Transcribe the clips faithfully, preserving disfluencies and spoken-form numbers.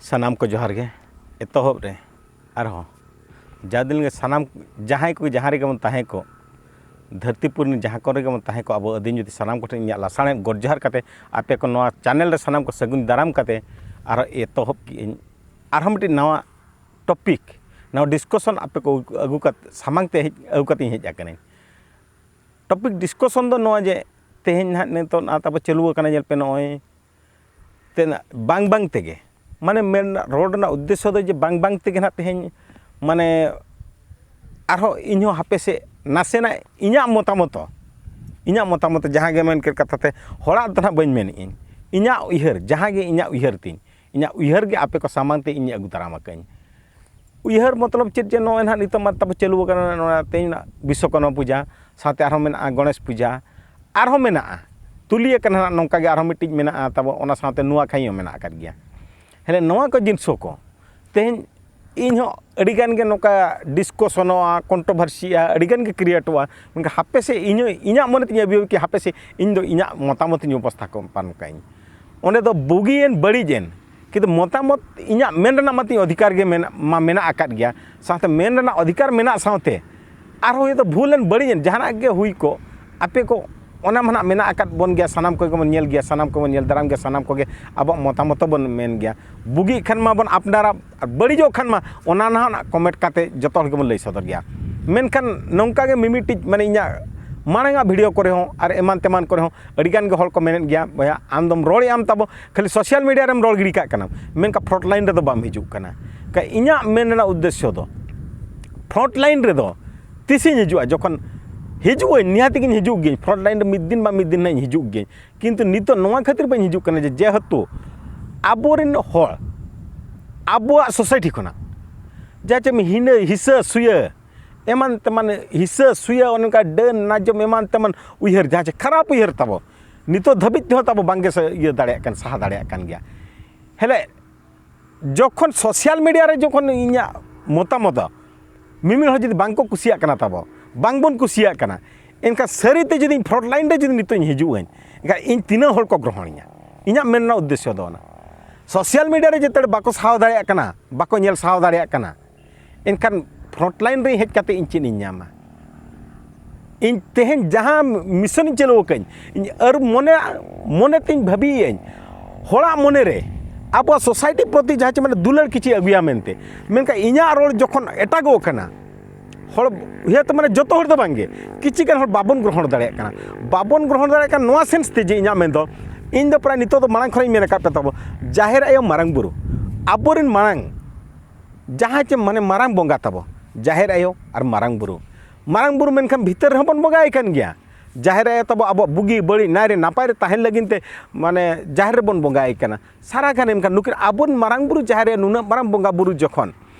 ᱥᱟᱱᱟᱢ ᱠᱚ ᱡᱚᱦᱟᱨ ᱜᱮ᱾ ᱮᱛᱚᱦᱚᱵ ᱨᱮ ᱟᱨᱦᱚᱸ ᱡᱟ ᱫᱤᱱ ᱜᱮ ᱥᱟᱱᱟᱢ ᱡᱟᱦᱟᱸᱭ ᱠᱚ ᱡᱟᱦᱟᱸ ᱨᱮᱜᱮ ᱵᱚᱱ ᱛᱟᱦᱮᱸ ᱠᱚᱜ, ᱫᱷᱟᱹᱨᱛᱤ ᱯᱩᱨᱤ ᱡᱟᱦᱟᱸ ᱠᱚᱨᱮ ᱜᱮ ᱵᱚᱱ ᱛᱟᱦᱮᱸ ᱠᱚᱜ, ᱟᱵᱚ ᱟᱹᱫᱤᱢ ᱡᱟᱹᱛᱤ ᱥᱟᱱᱟᱢ ᱠᱚᱴᱷᱮᱱ ᱤᱧᱟᱹᱜ ᱞᱟᱥᱟᱲᱦᱮᱫ ᱜᱚᱰ ᱡᱚᱦᱟᱨ ᱠᱟᱛᱮ, ᱟᱯᱮ ᱠᱚ ᱱᱚᱣᱟ ᱪᱮᱱᱮᱞ ᱨᱮ ᱥᱟᱱᱟᱢ ᱠᱚ ᱥᱟᱹᱜᱩᱱ ᱫᱟᱨᱟᱢ ᱠᱟᱛᱮ, ᱟᱨᱦᱚᱸ ᱮᱛᱚᱦᱚᱵ ᱠᱮᱜ ᱟᱹᱧ ᱟᱨᱦᱚᱸ ᱢᱤᱫᱴᱤᱡ ᱱᱟᱣᱟ ᱴᱚᱯᱤᱠ, ᱱᱟᱣᱟ ᱰᱤᱥᱠᱟᱥᱚᱱ ᱟᱯᱮ ᱠᱚ ᱟᱹᱜᱩ ᱠᱟᱛᱮ, ᱥᱟᱢᱟᱝ ᱛᱮ ᱦᱮᱡ ᱟᱹᱜᱩ ᱠᱟᱛᱮ ᱤᱧ ᱦᱮᱡ ᱟᱠᱟᱱᱟᱹᱧ᱾ ᱴᱚᱯᱤᱠ ᱰᱤᱥᱠᱟᱥᱚᱱ ᱫᱚ ᱱᱚᱣᱟ ᱡᱮ ᱛᱮᱦᱮᱧ ᱱᱟᱦᱟᱜ ᱱᱤᱛᱚᱜ ᱱᱟᱦᱟᱜ ᱛᱟᱵᱚ ᱪᱟᱹᱞᱩ ᱟᱠᱟᱱᱟ, ᱧᱮᱞ ᱯᱮ ᱱᱚᱜᱼᱚᱭ ᱛᱮᱱᱟᱜ ᱵᱟᱝ ᱵᱟᱝ ᱛᱮᱜᱮ, ᱢᱟᱱᱮ ᱢᱮᱱ ᱨᱚᱲ ᱨᱮᱱᱟᱜ ᱩᱫᱽᱫᱮᱥᱥᱚ ᱫᱚ ᱡᱮ ᱵᱟᱝ ᱵᱟᱝ ᱛᱮᱜᱮ ᱱᱟᱦᱟᱜ ᱛᱮᱦᱮᱧ, ᱢᱟᱱᱮ ᱟᱨᱦᱚᱸ ᱤᱧᱦᱚᱸ ᱦᱟᱯᱮ ᱥᱮ ᱱᱟᱥᱮᱱᱟᱜ ᱤᱧᱟᱹᱜ ᱢᱚᱛᱟᱢᱚᱛᱚ, ᱤᱧᱟᱹᱜ ᱢᱚᱛᱟᱢᱚᱛᱚ ᱡᱟᱦᱟᱸ ᱜᱮ ᱢᱮᱱ ᱠᱮᱫ ᱠᱟᱛᱷᱟ ᱛᱮ, ᱦᱚᱲᱟᱜ ᱫᱚ ᱱᱟᱦᱟᱜ ᱵᱟᱹᱧ ᱢᱮᱱᱮᱫ ᱟᱹᱧ, ᱤᱧᱟᱹᱜ ᱩᱭᱦᱟᱹᱨ, ᱡᱟᱦᱟᱸ ᱜᱮ ᱤᱧᱟᱹᱜ ᱩᱭᱦᱟᱹᱨ ᱛᱤᱧ, ᱤᱧᱟᱹᱜ ᱩᱭᱦᱟᱹᱨ ᱜᱮ ᱟᱯᱮ ᱠᱚ ᱥᱟᱢᱟᱝ ᱛᱮ ᱤᱧ ᱟᱹᱜᱩ ᱫᱟᱨᱟᱢ ᱟᱠᱟᱫᱟᱹᱧ᱾ ᱩᱭᱦᱟᱹᱨ ᱢᱚᱛᱞᱚᱵ ᱪᱮᱫ, ᱡᱮ ᱱᱚᱜᱼᱚᱭ ᱱᱟᱦᱟᱜ ᱱᱤᱛᱚᱜ ᱢᱟ ᱛᱟᱵᱚ ᱪᱟᱹᱞᱩ ᱟᱠᱟᱱᱟ ᱱᱚᱣᱟ ᱛᱮᱦᱮᱧ ᱨᱮᱱᱟᱜ ᱵᱤᱥᱥᱚᱠᱚᱨᱢᱟ ᱯᱩᱡᱟ, ᱥᱟᱶᱛᱮ ᱟᱨᱦᱚᱸ ᱢᱮᱱᱟᱜᱼᱟ ᱜᱚᱬᱮᱥ ᱯᱩᱡᱟ, ᱟᱨᱦᱚᱸ ᱢᱮᱱᱟᱜᱼᱟ, ᱛᱩᱞᱤ ᱟᱠᱟᱱᱟ ᱱᱟᱦᱟᱜ ᱱᱚᱝᱠᱟ ᱜᱮ ᱟᱨᱦᱚᱸ ᱢᱤᱫᱴᱤᱡ ᱢᱮᱱᱟᱜᱼᱟ ᱛᱟᱵᱚ, ᱚᱱᱟ ᱥᱟᱶᱛᱮ ᱱᱚᱣᱟᱠᱷᱟᱭᱤ ᱦᱚᱸ ᱢᱮᱱᱟᱜ ᱟᱠᱟᱫ ᱜᱮᱭᱟ᱾ ᱦᱮᱞᱮ ᱱᱚᱣᱟ ᱠᱚ ᱡᱤᱱᱤᱥ ᱠᱚ ᱛᱮᱦᱮᱧ ᱤᱧ ᱦᱚᱸ ᱟᱹᱰᱤ ᱜᱟᱱ ᱜᱮ ᱱᱚᱝᱠᱟ ᱰᱤᱥᱠᱚᱥᱚᱱᱚᱜᱼᱟ, ᱠᱚᱱᱴᱨᱳᱵᱷᱟᱨᱥᱤᱜᱼᱟ, ᱟᱹᱰᱤ ᱜᱟᱱ ᱜᱮ ᱠᱨᱤᱭᱮᱴᱚᱜᱼᱟ᱾ ᱢᱮᱱᱠᱷᱟᱱ ᱦᱟᱯᱮ ᱥᱮ ᱤᱧ ᱦᱚᱸ ᱤᱧᱟᱹᱜ ᱢᱚᱱᱮ ᱛᱤᱧ ᱵᱷᱟᱹᱵᱤᱭᱟ ᱠᱤ ᱦᱟᱯᱮ ᱥᱮ ᱤᱧ ᱫᱚ ᱤᱧᱟᱹᱜ ᱢᱚᱛᱟᱢᱚᱛ ᱤᱧ ᱩᱯᱚᱥᱛᱷᱟᱯᱚᱱ ᱠᱟᱜ ᱤᱧ᱾ ᱚᱸᱰᱮ ᱫᱚ ᱵᱩᱜᱤᱭᱮᱱ ᱵᱟᱹᱲᱤᱡᱮᱱ, ᱠᱤᱱᱛᱩ ᱢᱚᱛᱟᱢᱚᱛ ᱤᱧᱟᱹᱜ ᱢᱮᱱ ᱨᱮᱱᱟᱜ ᱢᱟᱛᱤᱧ ᱚᱫᱷᱤᱠᱟᱨ ᱜᱮ ᱢᱮᱱᱟᱜ, ᱢᱟ ᱢᱮᱱᱟᱜ ᱟᱠᱟᱫ ᱜᱮᱭᱟ᱾ ᱥᱟᱶᱛᱮ ᱢᱮᱱ ᱨᱮᱱᱟᱜ ᱚᱫᱷᱤᱠᱟᱨ ᱢᱮᱱᱟᱜ ᱥᱟᱶᱛᱮ ᱟᱨᱦᱚᱸ ᱦᱚᱭᱛᱳ ᱵᱷᱩᱞ ᱮᱱ ᱵᱟᱹᱲᱤᱡ ᱮᱱ ᱡᱟᱦᱟᱱᱟᱜ ᱜᱮ ᱦᱩᱭ ᱠᱚᱜ, ᱟᱯᱮ ᱠᱚ ᱚᱱᱟ ᱢᱟ ᱱᱟᱦᱟᱜ ᱢᱮᱱᱟᱜ ᱟᱠᱟᱫ ᱵᱚᱱ ᱜᱮᱭᱟ, ᱥᱟᱱᱟᱢ ᱠᱚᱜᱮ ᱵᱚᱱ ᱧᱮᱞ ᱜᱮᱭᱟ, ᱥᱟᱱᱟᱢ ᱠᱚᱵᱚᱱ ᱧᱮᱞ ᱫᱟᱨᱟᱢ ᱜᱮᱭᱟ, ᱥᱟᱱᱟᱢ ᱠᱚᱜᱮ ᱟᱵᱚᱣᱟᱜ ᱢᱚᱛᱟᱢᱚᱛ ᱵᱚᱱ ᱢᱮᱱ ᱜᱮᱭᱟ᱾ ᱵᱩᱜᱤᱜ ᱠᱷᱟᱱ ᱢᱟᱵᱚᱱ ᱟᱯᱱᱟᱨᱟᱜ, ᱟᱨ ᱵᱟᱹᱲᱤᱡᱚᱜ ᱠᱷᱟᱱ ᱢᱟ ᱚᱱᱟ ᱱᱟᱦᱟᱜ ᱠᱚᱢᱮᱱᱴ ᱠᱟᱛᱮ ᱡᱚᱛᱚ ᱦᱚᱲ ᱜᱮᱵᱚᱱ ᱞᱟᱹᱭ ᱥᱚᱫᱚᱨ ᱜᱮᱭᱟ᱾ ᱢᱮᱱᱠᱷᱟᱱ ᱱᱚᱝᱠᱟ ᱜᱮ ᱢᱤᱢᱤᱫᱴᱤᱡ ᱢᱟᱱᱮ ᱤᱧᱟᱹᱜ ᱢᱟᱲᱟᱝᱟᱜ ᱵᱷᱤᱰᱤᱭᱳ ᱠᱚᱨᱮ ᱦᱚᱸ ᱟᱨ ᱮᱢᱟᱱ ᱛᱮᱢᱟᱱ ᱠᱚᱨᱮ ᱦᱚᱸ ᱟᱹᱰᱤ ᱜᱟᱱ ᱜᱮ ᱦᱚᱲ ᱠᱚ ᱢᱮᱱᱮᱫ ᱜᱮᱭᱟ, "ᱵᱚᱭᱦᱟ ᱟᱢ ᱫᱚᱢ ᱨᱚᱲᱮᱫ ᱟᱢ ᱛᱟᱵᱚ, ᱠᱷᱟᱹᱞᱤ ᱥᱳᱥᱟᱞ ᱢᱤᱰᱤᱭᱟ ᱨᱮᱢ ᱨᱚᱲ ᱜᱤᱰᱤ ᱠᱟᱜ ᱠᱟᱱᱟ, ᱢᱮᱱᱠᱷᱟᱱ ᱯᱷᱨᱚᱱᱴ ᱞᱟᱭᱤᱱ ᱨᱮᱫᱚ ᱵᱟᱢ ᱦᱤᱡᱩᱜ ᱠᱟᱱᱟ᱾" ᱠᱟ ᱤᱧᱟᱹᱜ ᱢᱮᱱ ᱨᱮᱱᱟᱜ ᱩᱫᱽᱫᱮᱥᱥᱚ ᱫᱚ ᱯᱷᱨᱚᱱᱴ ᱞᱟᱭᱤᱱ ᱨᱮᱫᱚ ᱛᱤᱥᱤᱧ ᱦᱤᱡᱩᱜᱼᱟ? ᱡᱚᱠᱷᱚᱱ ᱦᱤᱡᱩᱜ ᱟᱹᱧ, ᱱᱤᱦᱟᱹᱛ ᱜᱤᱧ ᱦᱤᱡᱩᱜ ᱜᱤᱭᱟᱹᱧ, ᱯᱷᱨᱚᱱᱴ ᱞᱟᱭᱤᱱ ᱨᱮ ᱢᱤᱫ ᱫᱤᱱ ᱵᱟ ᱢᱤᱫ ᱫᱤᱱ ᱦᱟᱸᱜ ᱤᱧ ᱦᱤᱡᱩᱜ ᱜᱤᱭᱟᱹᱧ᱾ ᱠᱤᱱᱛᱩ ᱱᱤᱛᱚᱜ ᱱᱚᱣᱟ ᱠᱷᱟᱹᱛᱤᱨ ᱵᱟᱹᱧ ᱦᱤᱡᱩᱜ ᱠᱟᱱᱟ ᱡᱮ ᱡᱮᱦᱮᱛᱩ ᱟᱵᱚᱨᱮᱱ ᱦᱚᱲ ᱟᱵᱚᱣᱟᱜ ᱥᱳᱥᱟᱭᱴᱤ ᱠᱷᱚᱱᱟᱜ ᱡᱟᱦᱟᱸ ᱪᱮ ᱦᱤᱱᱟᱹ ᱦᱤᱥᱟᱹ ᱥᱩᱭᱟᱹ ᱮᱢᱟᱱ ᱛᱮᱢᱟᱱ, ᱦᱤᱥᱟᱹ ᱥᱩᱭᱟᱹ ᱚᱱᱮ ᱚᱱᱠᱟ ᱰᱟᱹᱱ ᱱᱟᱡᱚᱢ ᱮᱢᱟᱱ ᱛᱮᱢᱟᱱ ᱩᱭᱦᱟᱹᱨ, ᱡᱟᱦᱟᱸ ᱪᱮ ᱠᱷᱟᱨᱟᱯ ᱩᱭᱦᱟᱹᱨ ᱛᱟᱵᱚ ᱱᱤᱛᱚᱜ ᱫᱷᱟᱹᱵᱤᱡ ᱛᱮᱦᱚᱸ ᱛᱟᱵᱚ ᱵᱟᱝᱜᱮ ᱥᱟ-, ᱤᱭᱟᱹ ᱫᱟᱲᱮᱭᱟᱜ ᱠᱟᱱ, ᱥᱟᱦᱟ ᱫᱟᱲᱮᱭᱟᱜ ᱠᱟᱱ ᱜᱮᱭᱟ᱾ ᱦᱮᱞᱮ ᱡᱚᱠᱷᱚᱱ ᱥᱳᱥᱟᱞ ᱢᱤᱰᱤᱭᱟ ᱨᱮ ᱡᱚᱠᱷᱚᱱ ᱤᱧᱟᱹᱜ ᱢᱚᱛᱟᱢᱚᱛ ᱢᱤᱢᱤᱫ ᱦᱚᱲ ᱡᱩᱫᱤ ᱵᱟᱝ ᱠᱚ ᱠᱩᱥᱤᱭᱟᱜ ᱠᱟᱱᱟ ᱛᱟᱵᱚ, ᱵᱟᱝ ᱵᱚᱱ ᱠᱩᱥᱤᱭᱟᱜ ᱠᱟᱱᱟ, ᱮᱱᱠᱷᱟᱱ ᱥᱟᱹᱨᱤᱛᱮ ᱡᱩᱫᱤ ᱤᱧ ᱯᱷᱨᱚᱱᱴ ᱞᱟᱭᱤᱱ ᱨᱮ ᱡᱩᱫᱤ ᱱᱤᱛᱚᱜ ᱤᱧ ᱦᱤᱡᱩᱜ ᱟᱹᱧ, ᱮᱱᱠᱷᱟᱱ ᱤᱧ ᱛᱤᱱᱟᱹᱜ ᱦᱚᱲ ᱠᱚ ᱜᱨᱚᱦᱚᱱᱤᱧᱟ? ᱤᱧᱟᱹᱜ ᱢᱮᱱ ᱨᱮᱱᱟᱜ ᱩᱫᱽᱫᱮᱥᱥᱚ ᱫᱚ ᱚᱱᱟ᱾ ᱥᱳᱥᱟᱞ ᱢᱤᱰᱤᱭᱟ ᱨᱮ ᱡᱮᱛᱮ ᱵᱟᱠᱚ ᱥᱟᱦᱟᱣ ᱫᱟᱲᱮᱭᱟᱜ ᱠᱟᱱᱟ, ᱵᱟᱠᱚ ᱧᱮᱞ ᱥᱟᱦᱟᱣ ᱫᱟᱲᱮᱭᱟᱜ ᱠᱟᱱᱟ, ᱮᱱᱠᱷᱟᱱ ᱯᱷᱨᱚᱱᱴ ᱞᱟᱭᱤᱱ ᱨᱮ ᱦᱮᱡ ᱠᱟᱛᱮ ᱤᱧ ᱪᱮᱫ ᱤᱧ ᱧᱟᱢᱟ? ᱤᱧ ᱛᱮᱦᱮᱧ ᱡᱟᱦᱟᱸ ᱢᱤᱥᱚᱱ ᱤᱧ ᱪᱟᱹᱞᱩ ᱟᱠᱟᱫᱟᱹᱧ, ᱤᱧ ᱟᱨ ᱢᱚᱱᱮ, ᱢᱚᱱᱮ ᱛᱤᱧ ᱵᱷᱟᱹᱵᱤᱭᱮᱫᱟᱹᱧ, ᱦᱚᱲᱟᱜ ᱢᱚᱱᱮ ᱨᱮ ᱟᱵᱚᱣᱟᱜ ᱥᱳᱥᱟᱭᱴᱤ ᱯᱨᱚᱛᱤ ᱡᱟᱦᱟᱸ ᱪᱮ ᱢᱟᱱᱮ ᱫᱩᱞᱟᱹᱲ ᱠᱤᱪᱷᱩ ᱟᱹᱜᱩᱭᱟ ᱢᱮᱱᱛᱮ, ᱢᱮᱱᱠᱷᱟᱱ ᱤᱧᱟᱹᱜ ᱨᱚᱲ ᱡᱚᱠᱷᱚᱱ ᱮᱴᱟᱜᱚᱜ ᱠᱟᱱᱟ, ᱦᱚᱲ ᱦᱮᱸ ᱛᱚ ᱢᱟᱱᱮ ᱡᱚᱛᱚ ᱦᱚᱲ ᱫᱚ ᱵᱟᱝᱜᱮ, ᱠᱤᱪᱷᱩ ᱜᱟᱱ ᱦᱚᱲ ᱵᱟᱵᱚᱱ ᱜᱨᱚᱦᱚᱱ ᱫᱟᱲᱮᱭᱟᱜ ᱠᱟᱱᱟ᱾ ᱵᱟᱵᱚᱱ ᱜᱨᱚᱦᱚᱱ ᱫᱟᱲᱮᱭᱟᱜ ᱠᱟᱱᱟ ᱱᱚᱣᱟ ᱥᱮᱱᱥ ᱛᱮ ᱡᱮ ᱤᱧᱟᱹᱜ ᱢᱮᱱᱫᱚ, ᱤᱧ ᱫᱚ ᱯᱨᱟᱭ ᱱᱤᱛᱚᱜ ᱫᱚ ᱢᱟᱲᱟᱝ ᱠᱷᱚᱱᱤᱧ ᱢᱮᱱ ᱟᱠᱟᱫ ᱯᱮ ᱛᱟᱵᱚ, ᱡᱟᱦᱮᱨ ᱟᱭᱳ, ᱢᱟᱨᱟᱝ ᱵᱩᱨᱩ, ᱟᱵᱚᱨᱮᱱ ᱢᱟᱲᱟᱝ ᱡᱟᱦᱟᱸᱭ ᱪᱮ ᱢᱟᱱᱮ ᱢᱟᱨᱟᱝ ᱵᱚᱸᱜᱟ ᱛᱟᱵᱚ, ᱡᱟᱦᱮᱨ ᱟᱭᱳ ᱟᱨ ᱢᱟᱨᱟᱝ ᱵᱩᱨᱩ᱾ ᱢᱟᱨᱟᱝ ᱵᱩᱨᱩ ᱢᱮᱱᱠᱷᱟᱱ ᱵᱷᱤᱛᱟᱹᱨ ᱨᱮᱦᱚᱸ ᱵᱚᱱ ᱵᱚᱸᱜᱟᱭ ᱠᱟᱱ ᱜᱮᱭᱟ᱾ ᱡᱟᱦᱮᱨ ᱟᱭᱳ ᱛᱟᱵᱚ ᱟᱵᱚᱣᱟᱜ ᱵᱩᱜᱤ ᱵᱟᱹᱲᱤᱡ ᱱᱟᱭ ᱨᱮ ᱱᱟᱯᱟᱭ ᱨᱮ ᱛᱟᱦᱮᱱ ᱞᱟᱹᱜᱤᱫ ᱛᱮ ᱢᱟᱱᱮ ᱡᱟᱦᱮᱨ ᱨᱮᱵᱚᱱ ᱵᱚᱸᱜᱟᱭ ᱠᱟᱱᱟ᱾ ᱥᱟᱨᱟ ᱜᱷᱟᱱᱮ ᱢᱮᱱᱠᱷᱟᱱ ᱱᱩᱠᱤᱱ ᱟᱵᱚᱨᱮᱱ ᱢᱟᱨᱟᱝ ᱵᱩᱨᱩ, ᱡᱟᱦᱮᱨ ᱟᱭᱳ, ᱱᱩᱱᱟᱹᱜ ᱢᱟᱨᱟᱝ ᱵᱚᱸᱜᱟ ᱵᱩᱨᱩ ᱡᱚᱠᱷᱚᱱ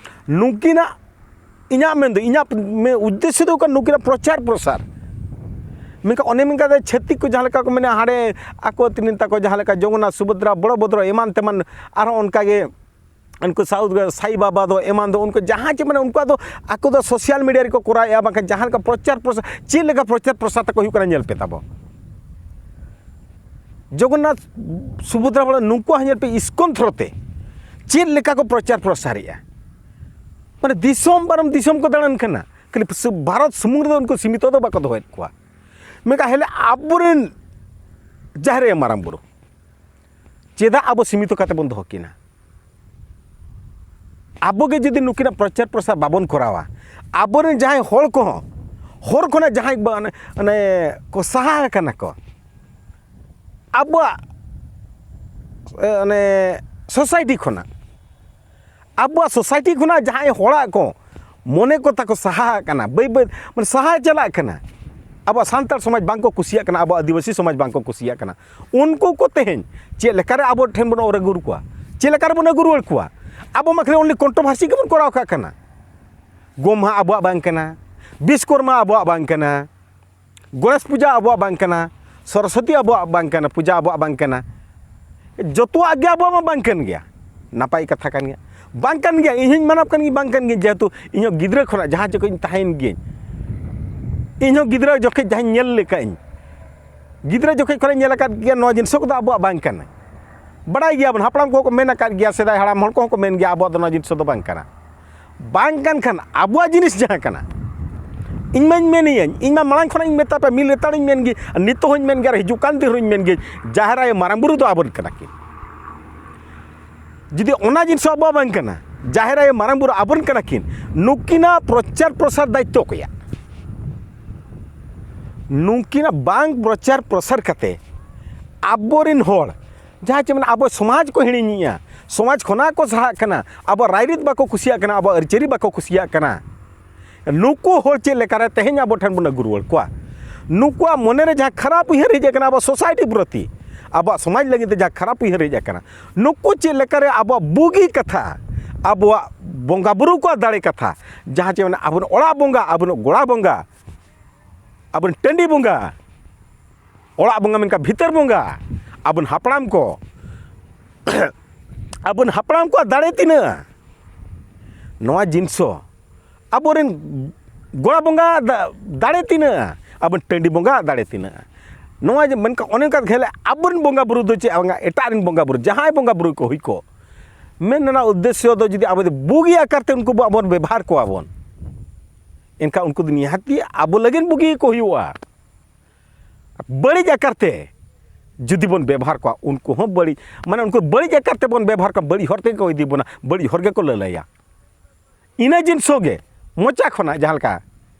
ᱱᱩᱠᱤᱱᱟᱜ ᱤᱧᱟᱹᱜ ᱢᱮᱱᱫᱚ, ᱤᱧᱟᱹᱜ ᱢᱮ-, ᱩᱫᱽᱫᱮᱥᱥᱚ ᱫᱚ ᱠᱟᱱᱟ ᱱᱩᱠᱤᱱᱟᱜ ᱯᱨᱚᱪᱟᱨ ᱯᱨᱚᱥᱟᱨ᱾ ᱢᱮᱱᱠᱷᱟᱱ ᱚᱱᱮ ᱢᱮᱱᱠᱷᱟᱱ ᱪᱷᱟᱹᱛᱤᱠ ᱠᱚ ᱡᱟᱦᱟᱸ ᱞᱮᱠᱟ ᱠᱚ ᱢᱮᱱᱟ, ᱦᱟᱸᱰᱮ ᱟᱠᱚ ᱛᱤᱱᱤᱱ ᱛᱟᱠᱚ ᱡᱟᱦᱟᱸ ᱞᱮᱠᱟ ᱡᱚᱜᱚᱱᱱᱟᱛᱷ, ᱥᱩᱵᱷᱚᱫᱨᱟ, ᱵᱚᱲᱚ ᱵᱷᱚᱫᱨᱚ, ᱮᱢᱟᱱ ᱛᱮᱢᱟᱱ ᱟᱨᱦᱚᱸ ᱚᱱᱠᱟᱜᱮ ᱩᱱᱠᱩ ᱥᱟᱹᱣᱩᱛᱷ ᱨᱮ ᱥᱟᱭ ᱵᱟᱵᱟ ᱫᱚ ᱮᱢᱟᱱ ᱫᱚ ᱩᱱᱠᱩ ᱡᱟᱦᱟᱸ ᱪᱮ ᱢᱟᱱᱮ ᱩᱱᱠᱩᱣᱟᱜ ᱫᱚ ᱟᱠᱚ ᱫᱚ ᱥᱳᱥᱟᱞ ᱢᱤᱰᱤᱭᱟ ᱨᱮᱠᱚ ᱠᱚᱨᱟᱣᱮᱫᱼᱟ, ᱵᱟᱝᱠᱷᱟᱱ ᱡᱟᱦᱟᱸ ᱞᱮᱠᱟ ᱯᱨᱚᱪᱟᱨ ᱯᱨᱚᱥᱟᱨ, ᱪᱮᱫ ᱞᱮᱠᱟ ᱯᱨᱚᱪᱟᱨ ᱯᱨᱚᱥᱟᱨ ᱛᱟᱠᱚ ᱦᱩᱭᱩᱜ ᱠᱟᱱᱟ ᱧᱮᱞ ᱯᱮ ᱛᱟᱵᱚ᱾ ᱡᱚᱜᱚᱱᱱᱟᱛᱷ, ᱥᱩᱵᱷᱚᱫᱨᱟ, ᱵᱚᱲᱚ ᱱᱩᱠᱩᱣᱟᱜ ᱦᱚᱸ ᱧᱮᱞ ᱯᱮ ᱤᱥᱠᱚᱱ ᱛᱷᱨᱚ ᱛᱮ ᱪᱮᱫ ᱞᱮᱠᱟ ᱠᱚ ᱯᱨᱚᱪᱟᱨ ᱯᱨᱚᱥᱟᱨᱮᱫᱼᱟ᱾ ᱢᱟᱱᱮ ᱫᱤᱥᱚᱢ ᱯᱟᱨᱚᱢ ᱫᱤᱥᱚᱢ ᱠᱚ ᱫᱟᱬᱟᱱ ᱠᱟᱱᱟ, ᱠᱷᱟᱹᱞᱤ ᱥᱩ-, ᱵᱷᱟᱨᱚᱛ ᱥᱩᱢᱩᱝ ᱨᱮᱫᱚ ᱩᱱᱠᱩ ᱥᱤᱢᱤᱛᱚ ᱫᱚ ᱵᱟᱠᱚ ᱫᱚᱦᱚᱭᱮᱫ ᱠᱚᱣᱟ᱾ ᱢᱮᱱᱠᱷᱟᱱ ᱦᱮᱞᱮ ᱟᱵᱚᱨᱮᱱ ᱡᱟᱦᱮᱨ ᱟᱭᱳ ᱢᱟᱨᱟᱝ ᱵᱩᱨᱩ ᱪᱮᱫᱟᱜ ᱟᱵᱚ ᱥᱤᱢᱤᱛᱚ ᱠᱟᱛᱮ ᱵᱚᱱ ᱫᱚᱦᱚ ᱠᱤᱱᱟ? ᱟᱵᱚ ᱜᱮ ᱡᱩᱫᱤ ᱱᱩᱠᱤᱱᱟᱜ ᱯᱨᱚᱪᱟᱨ ᱯᱨᱚᱥᱟᱨ ᱵᱟᱵᱚᱱ ᱠᱚᱨᱟᱣᱟ, ᱟᱵᱚᱨᱮᱱ ᱡᱟᱦᱟᱸᱭ ᱦᱚᱲ ᱠᱚᱦᱚᱸ, ᱦᱚᱨ ᱠᱷᱚᱱᱟᱜ ᱡᱟᱦᱟᱸᱭ ᱵᱟ-, ᱚᱱᱮ, ᱚᱱᱮ ᱠᱚ ᱥᱟᱦᱟ ᱟᱠᱟᱱᱟ ᱠᱚ ᱟᱵᱚᱣᱟᱜ, ᱮ, ᱚᱱᱮ ᱥᱳᱥᱟᱭᱴᱤ ᱠᱷᱚᱱᱟᱜ, ᱟᱵᱚᱣᱟᱜ ᱥᱳᱥᱟᱭᱴᱤ ᱠᱷᱚᱱᱟᱜ ᱡᱟᱦᱟᱸᱭ ᱦᱚᱲᱟᱜ ᱠᱚ ᱢᱚᱱᱮ ᱠᱚ ᱛᱟᱠᱚ ᱥᱟᱦᱟ ᱟᱠᱟᱱᱟ, ᱵᱟᱹᱭ ᱵᱟᱹᱭ ᱢᱟᱱᱮ ᱥᱟᱦᱟ ᱪᱟᱞᱟᱜ ᱠᱟᱱᱟ᱾ ᱟᱵᱚᱣᱟᱜ ᱥᱟᱱᱛᱟᱲ ᱥᱚᱢᱟᱡᱽ ᱵᱟᱝᱠᱚ ᱠᱩᱥᱤᱭᱟᱜ ᱠᱟᱱᱟ, ᱟᱵᱚᱣᱟᱜ ᱟᱹᱫᱤᱵᱟᱹᱥᱤ ᱥᱚᱢᱟᱡᱽ ᱵᱟᱝᱠᱚ ᱠᱩᱥᱤᱭᱟᱜ ᱠᱟᱱᱟ᱾ ᱩᱱᱠᱩ ᱠᱚ ᱛᱮᱦᱮᱧ ᱪᱮᱫ ᱞᱮᱠᱟᱨᱮ ᱟᱵᱚ ᱴᱷᱮᱱ ᱵᱚᱱ ᱚᱨ ᱟᱹᱜᱩ ᱠᱚᱣᱟ, ᱪᱮᱫ ᱞᱮᱠᱟ ᱨᱮᱵᱚᱱ ᱟᱹᱜᱩ ᱨᱩᱣᱟᱹᱲ ᱠᱚᱣᱟ? ᱟᱵᱚ ᱢᱟ ᱠᱷᱟᱹᱞᱤ only controversy ᱜᱮᱵᱚᱱ ᱠᱚᱨᱟᱣ ᱠᱟᱜ ᱠᱟᱱᱟ᱾ ᱜᱚᱢᱦᱟ ᱟᱵᱚᱣᱟᱜ ᱵᱟᱝ ᱠᱟᱱᱟ, ᱵᱤᱥᱠᱚᱨᱢᱟ ᱟᱵᱚᱣᱟᱜ ᱵᱟᱝ ᱠᱟᱱᱟ, ᱜᱚᱬᱮᱥ ᱯᱩᱡᱟ ᱟᱵᱚᱣᱟᱜ ᱵᱟᱝ ᱠᱟᱱᱟ, ᱥᱚᱨᱚᱥᱚᱛᱤ ᱟᱵᱚᱣᱟᱜ ᱵᱟᱝ ᱠᱟᱱᱟ, ᱯᱩᱡᱟ ᱟᱵᱚᱣᱟᱜ ᱵᱟᱝ ᱠᱟᱱᱟ, ᱡᱚᱛᱚᱣᱟᱜ ᱜᱮ ᱟᱵᱚᱣᱟᱜ ᱢᱟ ᱵᱟᱝ ᱠᱟᱱ ᱜᱮᱭᱟ᱾ ᱱᱟᱯᱟᱭ ᱠᱟᱛᱷᱟ ᱠᱟᱱ ᱜᱮᱭᱟ, ᱵᱟᱝ ᱠᱟᱱ ᱜᱮᱭᱟ, ᱤᱧ ᱦᱚᱸᱧ ᱢᱟᱱᱟᱣ ᱠᱟᱱ ᱜᱮᱭᱟ, ᱵᱟᱝ ᱠᱟᱱ ᱜᱮᱭᱟ, ᱡᱮᱦᱮᱛᱩ ᱤᱧᱦᱚᱸ ᱜᱤᱫᱽᱨᱟᱹ ᱠᱷᱚᱱᱟᱜ ᱡᱟᱦᱟᱸ ᱡᱚᱠᱷᱚᱡ ᱤᱧ ᱛᱟᱦᱮᱸᱭᱮᱱ ᱜᱤᱭᱟᱹᱧ, ᱤᱧᱦᱚᱸ ᱜᱤᱫᱽᱨᱟᱹ ᱡᱚᱠᱷᱚᱡ ᱡᱟᱦᱟᱸᱧ ᱧᱮᱞ ᱞᱮᱠᱟᱜ ᱤᱧ, ᱜᱤᱫᱽᱨᱟᱹ ᱡᱚᱠᱷᱚᱡ ᱠᱷᱚᱱᱟᱜ ᱤᱧ ᱧᱮᱞ ᱟᱠᱟᱫ ᱜᱮᱭᱟ, ᱱᱚᱣᱟ ᱡᱤᱱᱤᱥ ᱠᱚᱫᱚ ᱟᱵᱚᱣᱟᱜ ᱵᱟᱝ ᱠᱟᱱᱟ᱾ ᱵᱟᱲᱟᱭ ᱜᱮᱭᱟᱵᱚᱱ, ᱦᱟᱯᱲᱟᱢ ᱠᱚᱦᱚᱸ ᱠᱚ ᱢᱮᱱ ᱟᱠᱟᱫ ᱜᱮᱭᱟ, ᱥᱮᱫᱟᱭ ᱦᱟᱲᱟᱢ ᱦᱚᱲ ᱠᱚᱦᱚᱸ ᱠᱚ ᱢᱮᱱ ᱜᱮᱭᱟ, ᱟᱵᱚᱣᱟᱜ ᱫᱚ ᱱᱚᱣᱟ ᱡᱤᱱᱤᱥ ᱫᱚ ᱵᱟᱝ ᱠᱟᱱᱟ᱾ ᱵᱟᱝ ᱠᱟᱱ ᱠᱷᱟᱱ ᱟᱵᱚᱣᱟᱜ ᱡᱤᱱᱤᱥ ᱡᱟᱦᱟᱸ ᱠᱟᱱᱟ, ᱤᱧ ᱢᱟᱧ ᱢᱮᱱᱤᱭᱟᱹᱧ, ᱤᱧ ᱢᱟ ᱢᱟᱲᱟᱝ ᱠᱷᱚᱱᱟᱜ ᱤᱧ ᱢᱮᱛᱟ ᱯᱮ, ᱢᱤᱫ ᱞᱮᱛᱟᱲᱤᱧ ᱢᱮᱱ ᱜᱮ, ᱱᱤᱛᱚᱜ ᱦᱚᱸᱧ ᱢᱮᱱ ᱜᱮᱭᱟ ᱟᱨ ᱦᱤᱡᱩᱜ ᱠᱟᱱ ᱫᱤᱱ ᱦᱚᱸᱧ ᱢᱮᱱ ᱜᱮ, ᱡᱟᱦᱮᱨ ᱟᱭᱳ ᱢᱟᱨᱟᱝ ᱵᱩᱨᱩ ᱫᱚ ᱟᱵᱚᱱ ᱠᱟᱱᱟ ᱠᱤᱱ᱾ ᱡᱩᱫᱤ ᱚᱱᱟ ᱡᱤᱱᱤᱥ ᱦᱚᱸ ᱟᱵᱚᱣᱟᱜ ᱵᱟᱝ ᱠᱟᱱᱟ, ᱡᱟᱦᱮᱨ ᱟᱭᱳ ᱢᱟᱨᱟᱝ ᱵᱩᱨᱩ ᱟᱵᱚᱱ ᱠᱟᱱᱟ ᱠᱤᱱ, ᱱᱩᱠᱤᱱᱟᱜ ᱯᱨᱚᱪᱟᱨ ᱯᱨᱚᱥᱟᱨ ᱫᱟᱭᱤᱛᱛᱚ ᱚᱠᱚᱭᱟᱜ? ᱱᱩᱠᱤᱱᱟᱜ ᱵᱟᱝ ᱯᱨᱚᱪᱟᱨ ᱯᱨᱚᱥᱟᱨ ᱠᱟᱛᱮ ᱟᱵᱚᱨᱮᱱ ᱦᱚᱲ ᱡᱟᱦᱟᱸ ᱪᱮ ᱢᱮᱱᱟ, ᱟᱵᱚ ᱥᱚᱢᱟᱡᱽ ᱠᱚ ᱦᱤᱲᱤᱧᱮᱜᱼᱟ, ᱥᱚᱢᱟᱡᱽ ᱠᱷᱚᱱᱟᱜ ᱠᱚ ᱥᱟᱦᱟᱜ ᱠᱟᱱᱟ, ᱟᱵᱚ ᱨᱟᱭᱨᱤᱛ ᱵᱟᱠᱚ ᱠᱩᱥᱤᱭᱟᱜ ᱠᱟᱱᱟ, ᱟᱵᱚ ᱟᱹᱨᱤᱪᱟᱹᱞᱤ ᱵᱟᱠᱚ ᱠᱩᱥᱤᱭᱟᱜ ᱠᱟᱱᱟ᱾ ᱱᱩᱠᱩ ᱦᱚᱲ ᱪᱮᱫ ᱞᱮᱠᱟᱨᱮ ᱛᱮᱦᱮᱧ ᱟᱵᱚ ᱴᱷᱮᱱ ᱵᱚᱱ ᱟᱹᱜᱩ ᱨᱩᱣᱟᱹᱲ ᱠᱚᱣᱟ? ᱱᱩᱠᱩᱣᱟᱜ ᱢᱚᱱᱮᱨᱮ ᱡᱟᱦᱟᱸ ᱠᱷᱟᱨᱟᱯ ᱩᱭᱦᱟᱹᱨ ᱦᱮᱡ ᱟᱠᱟᱱᱟ ᱟᱵᱚ ᱥᱳᱥᱟᱭᱴᱤ ᱯᱨᱚᱛᱤ, ᱟᱵᱚᱣᱟᱜ ᱥᱚᱢᱟᱡᱽ ᱞᱟᱹᱜᱤᱫ ᱛᱮ ᱡᱟᱦᱟᱸ ᱠᱷᱟᱨᱟᱯ ᱩᱭᱦᱟᱹᱨ ᱦᱮᱡ ᱟᱠᱟᱱᱟ, ᱱᱩᱠᱩ ᱪᱮᱫ ᱞᱮᱠᱟᱨᱮ ᱟᱵᱚᱣᱟᱜ ᱵᱩᱜᱤ ᱠᱟᱛᱷᱟ, ᱟᱵᱚᱣᱟᱜ ᱵᱚᱸᱜᱟ ᱵᱩᱨᱩ ᱠᱚᱣᱟᱜ ᱫᱟᱲᱮ ᱠᱟᱛᱷᱟ, ᱡᱟᱦᱟᱸ ᱪᱮ ᱢᱮᱱᱟ, ᱟᱵᱚᱨᱮᱱ ᱚᱲᱟᱜ ᱵᱚᱸᱜᱟ, ᱟᱵᱚᱨᱮᱱ ᱜᱚᱲᱟ ᱵᱚᱸᱜᱟ, ᱟᱵᱚᱨᱮᱱ ᱴᱟᱺᱰᱤ ᱵᱚᱸᱜᱟ, ᱚᱲᱟᱜ ᱵᱚᱸᱜᱟ ᱢᱮᱱᱠᱷᱟᱱ ᱵᱷᱤᱛᱟᱹᱨ ᱵᱚᱸᱜᱟ, ᱟᱵᱚᱨᱮᱱ ᱦᱟᱯᱲᱟᱢ ᱠᱚ, ᱟᱵᱚᱨᱮᱱ ᱦᱟᱯᱲᱟᱢ ᱠᱚᱣᱟᱜ ᱫᱟᱲᱮ ᱛᱤᱱᱟᱹᱜ? ᱱᱚᱣᱟ ᱡᱤᱱᱤᱥ ᱦᱚᱸ ᱟᱵᱚᱨᱮᱱ ᱜᱚᱲᱟ ᱵᱚᱸᱜᱟ ᱫᱟ-, ᱫᱟᱲᱮ ᱛᱤᱱᱟᱹᱜ? ᱟᱵᱚᱨᱮᱱ ᱴᱟᱺᱰᱤ ᱵᱚᱸᱜᱟ ᱫᱟᱲᱮ ᱛᱤᱱᱟᱹᱜ? ᱱᱚᱣᱟ ᱡᱮ ᱢᱮᱱᱠᱷᱟᱱ ᱚᱱᱮ ᱚᱱᱠᱟ ᱜᱮᱞᱮ ᱟᱵᱚᱨᱮᱱ ᱵᱚᱸᱜᱟ ᱵᱩᱨᱩ ᱫᱚ ᱪᱮᱫ ᱵᱟᱝᱟ, ᱮᱴᱟᱜ ᱨᱮᱱ ᱵᱚᱸᱜᱟ ᱵᱩᱨᱩ, ᱡᱟᱦᱟᱸᱭ ᱵᱚᱸᱜᱟ ᱵᱩᱨᱩ ᱠᱚ ᱦᱩᱭ ᱠᱚᱜ, ᱢᱮᱱ ᱨᱮᱱᱟᱜ ᱩᱫᱽᱫᱮᱥᱥᱚ ᱫᱚ ᱡᱩᱫᱤ ᱟᱵᱚ ᱫᱚ ᱵᱩᱜᱤ ᱟᱠᱟᱨ ᱛᱮ ᱩᱱᱠᱩ ᱵᱚ-, ᱵᱚᱱ ᱵᱮᱵᱷᱟᱨ ᱠᱚᱣᱟ ᱵᱚᱱ, ᱮᱱᱠᱷᱟᱱ ᱩᱱᱠᱩ ᱫᱚ ᱱᱤᱦᱟᱹᱛᱤ ᱟᱵᱚ ᱞᱟᱹᱜᱤᱫ ᱵᱩᱜᱤ ᱜᱮᱠᱚ ᱦᱩᱭᱩᱜᱼᱟ᱾ ᱵᱟᱹᱲᱤᱡ ᱟᱠᱟᱨ ᱛᱮ ᱡᱩᱫᱤ ᱵᱚᱱ ᱵᱮᱵᱚᱦᱟᱨ ᱠᱚᱣᱟ, ᱩᱱᱠᱩ ᱦᱚᱸ ᱵᱟᱹᱲᱤᱡ, ᱢᱟᱱᱮ ᱩᱱᱠᱩ ᱵᱟᱹᱲᱤᱡ ᱟᱠᱟᱨ ᱛᱮᱵᱚᱱ ᱵᱮᱵᱚᱦᱟᱨ ᱠᱚᱣᱟ, ᱵᱟᱹᱲᱤᱡ ᱦᱚᱨ ᱛᱮᱜᱮ ᱠᱚ ᱤᱫᱤ ᱵᱚᱱᱟ, ᱵᱟᱹᱲᱤᱡ ᱦᱚᱨ ᱜᱮᱠᱚ ᱞᱟᱹᱞᱟᱹᱭᱟ᱾ ᱤᱱᱟᱹ ᱡᱤᱱᱤᱥ ᱦᱚᱸ ᱜᱮ ᱢᱚᱪᱟ ᱠᱷᱚᱱᱟᱜ ᱡᱟᱦᱟᱸ ᱞᱮᱠᱟ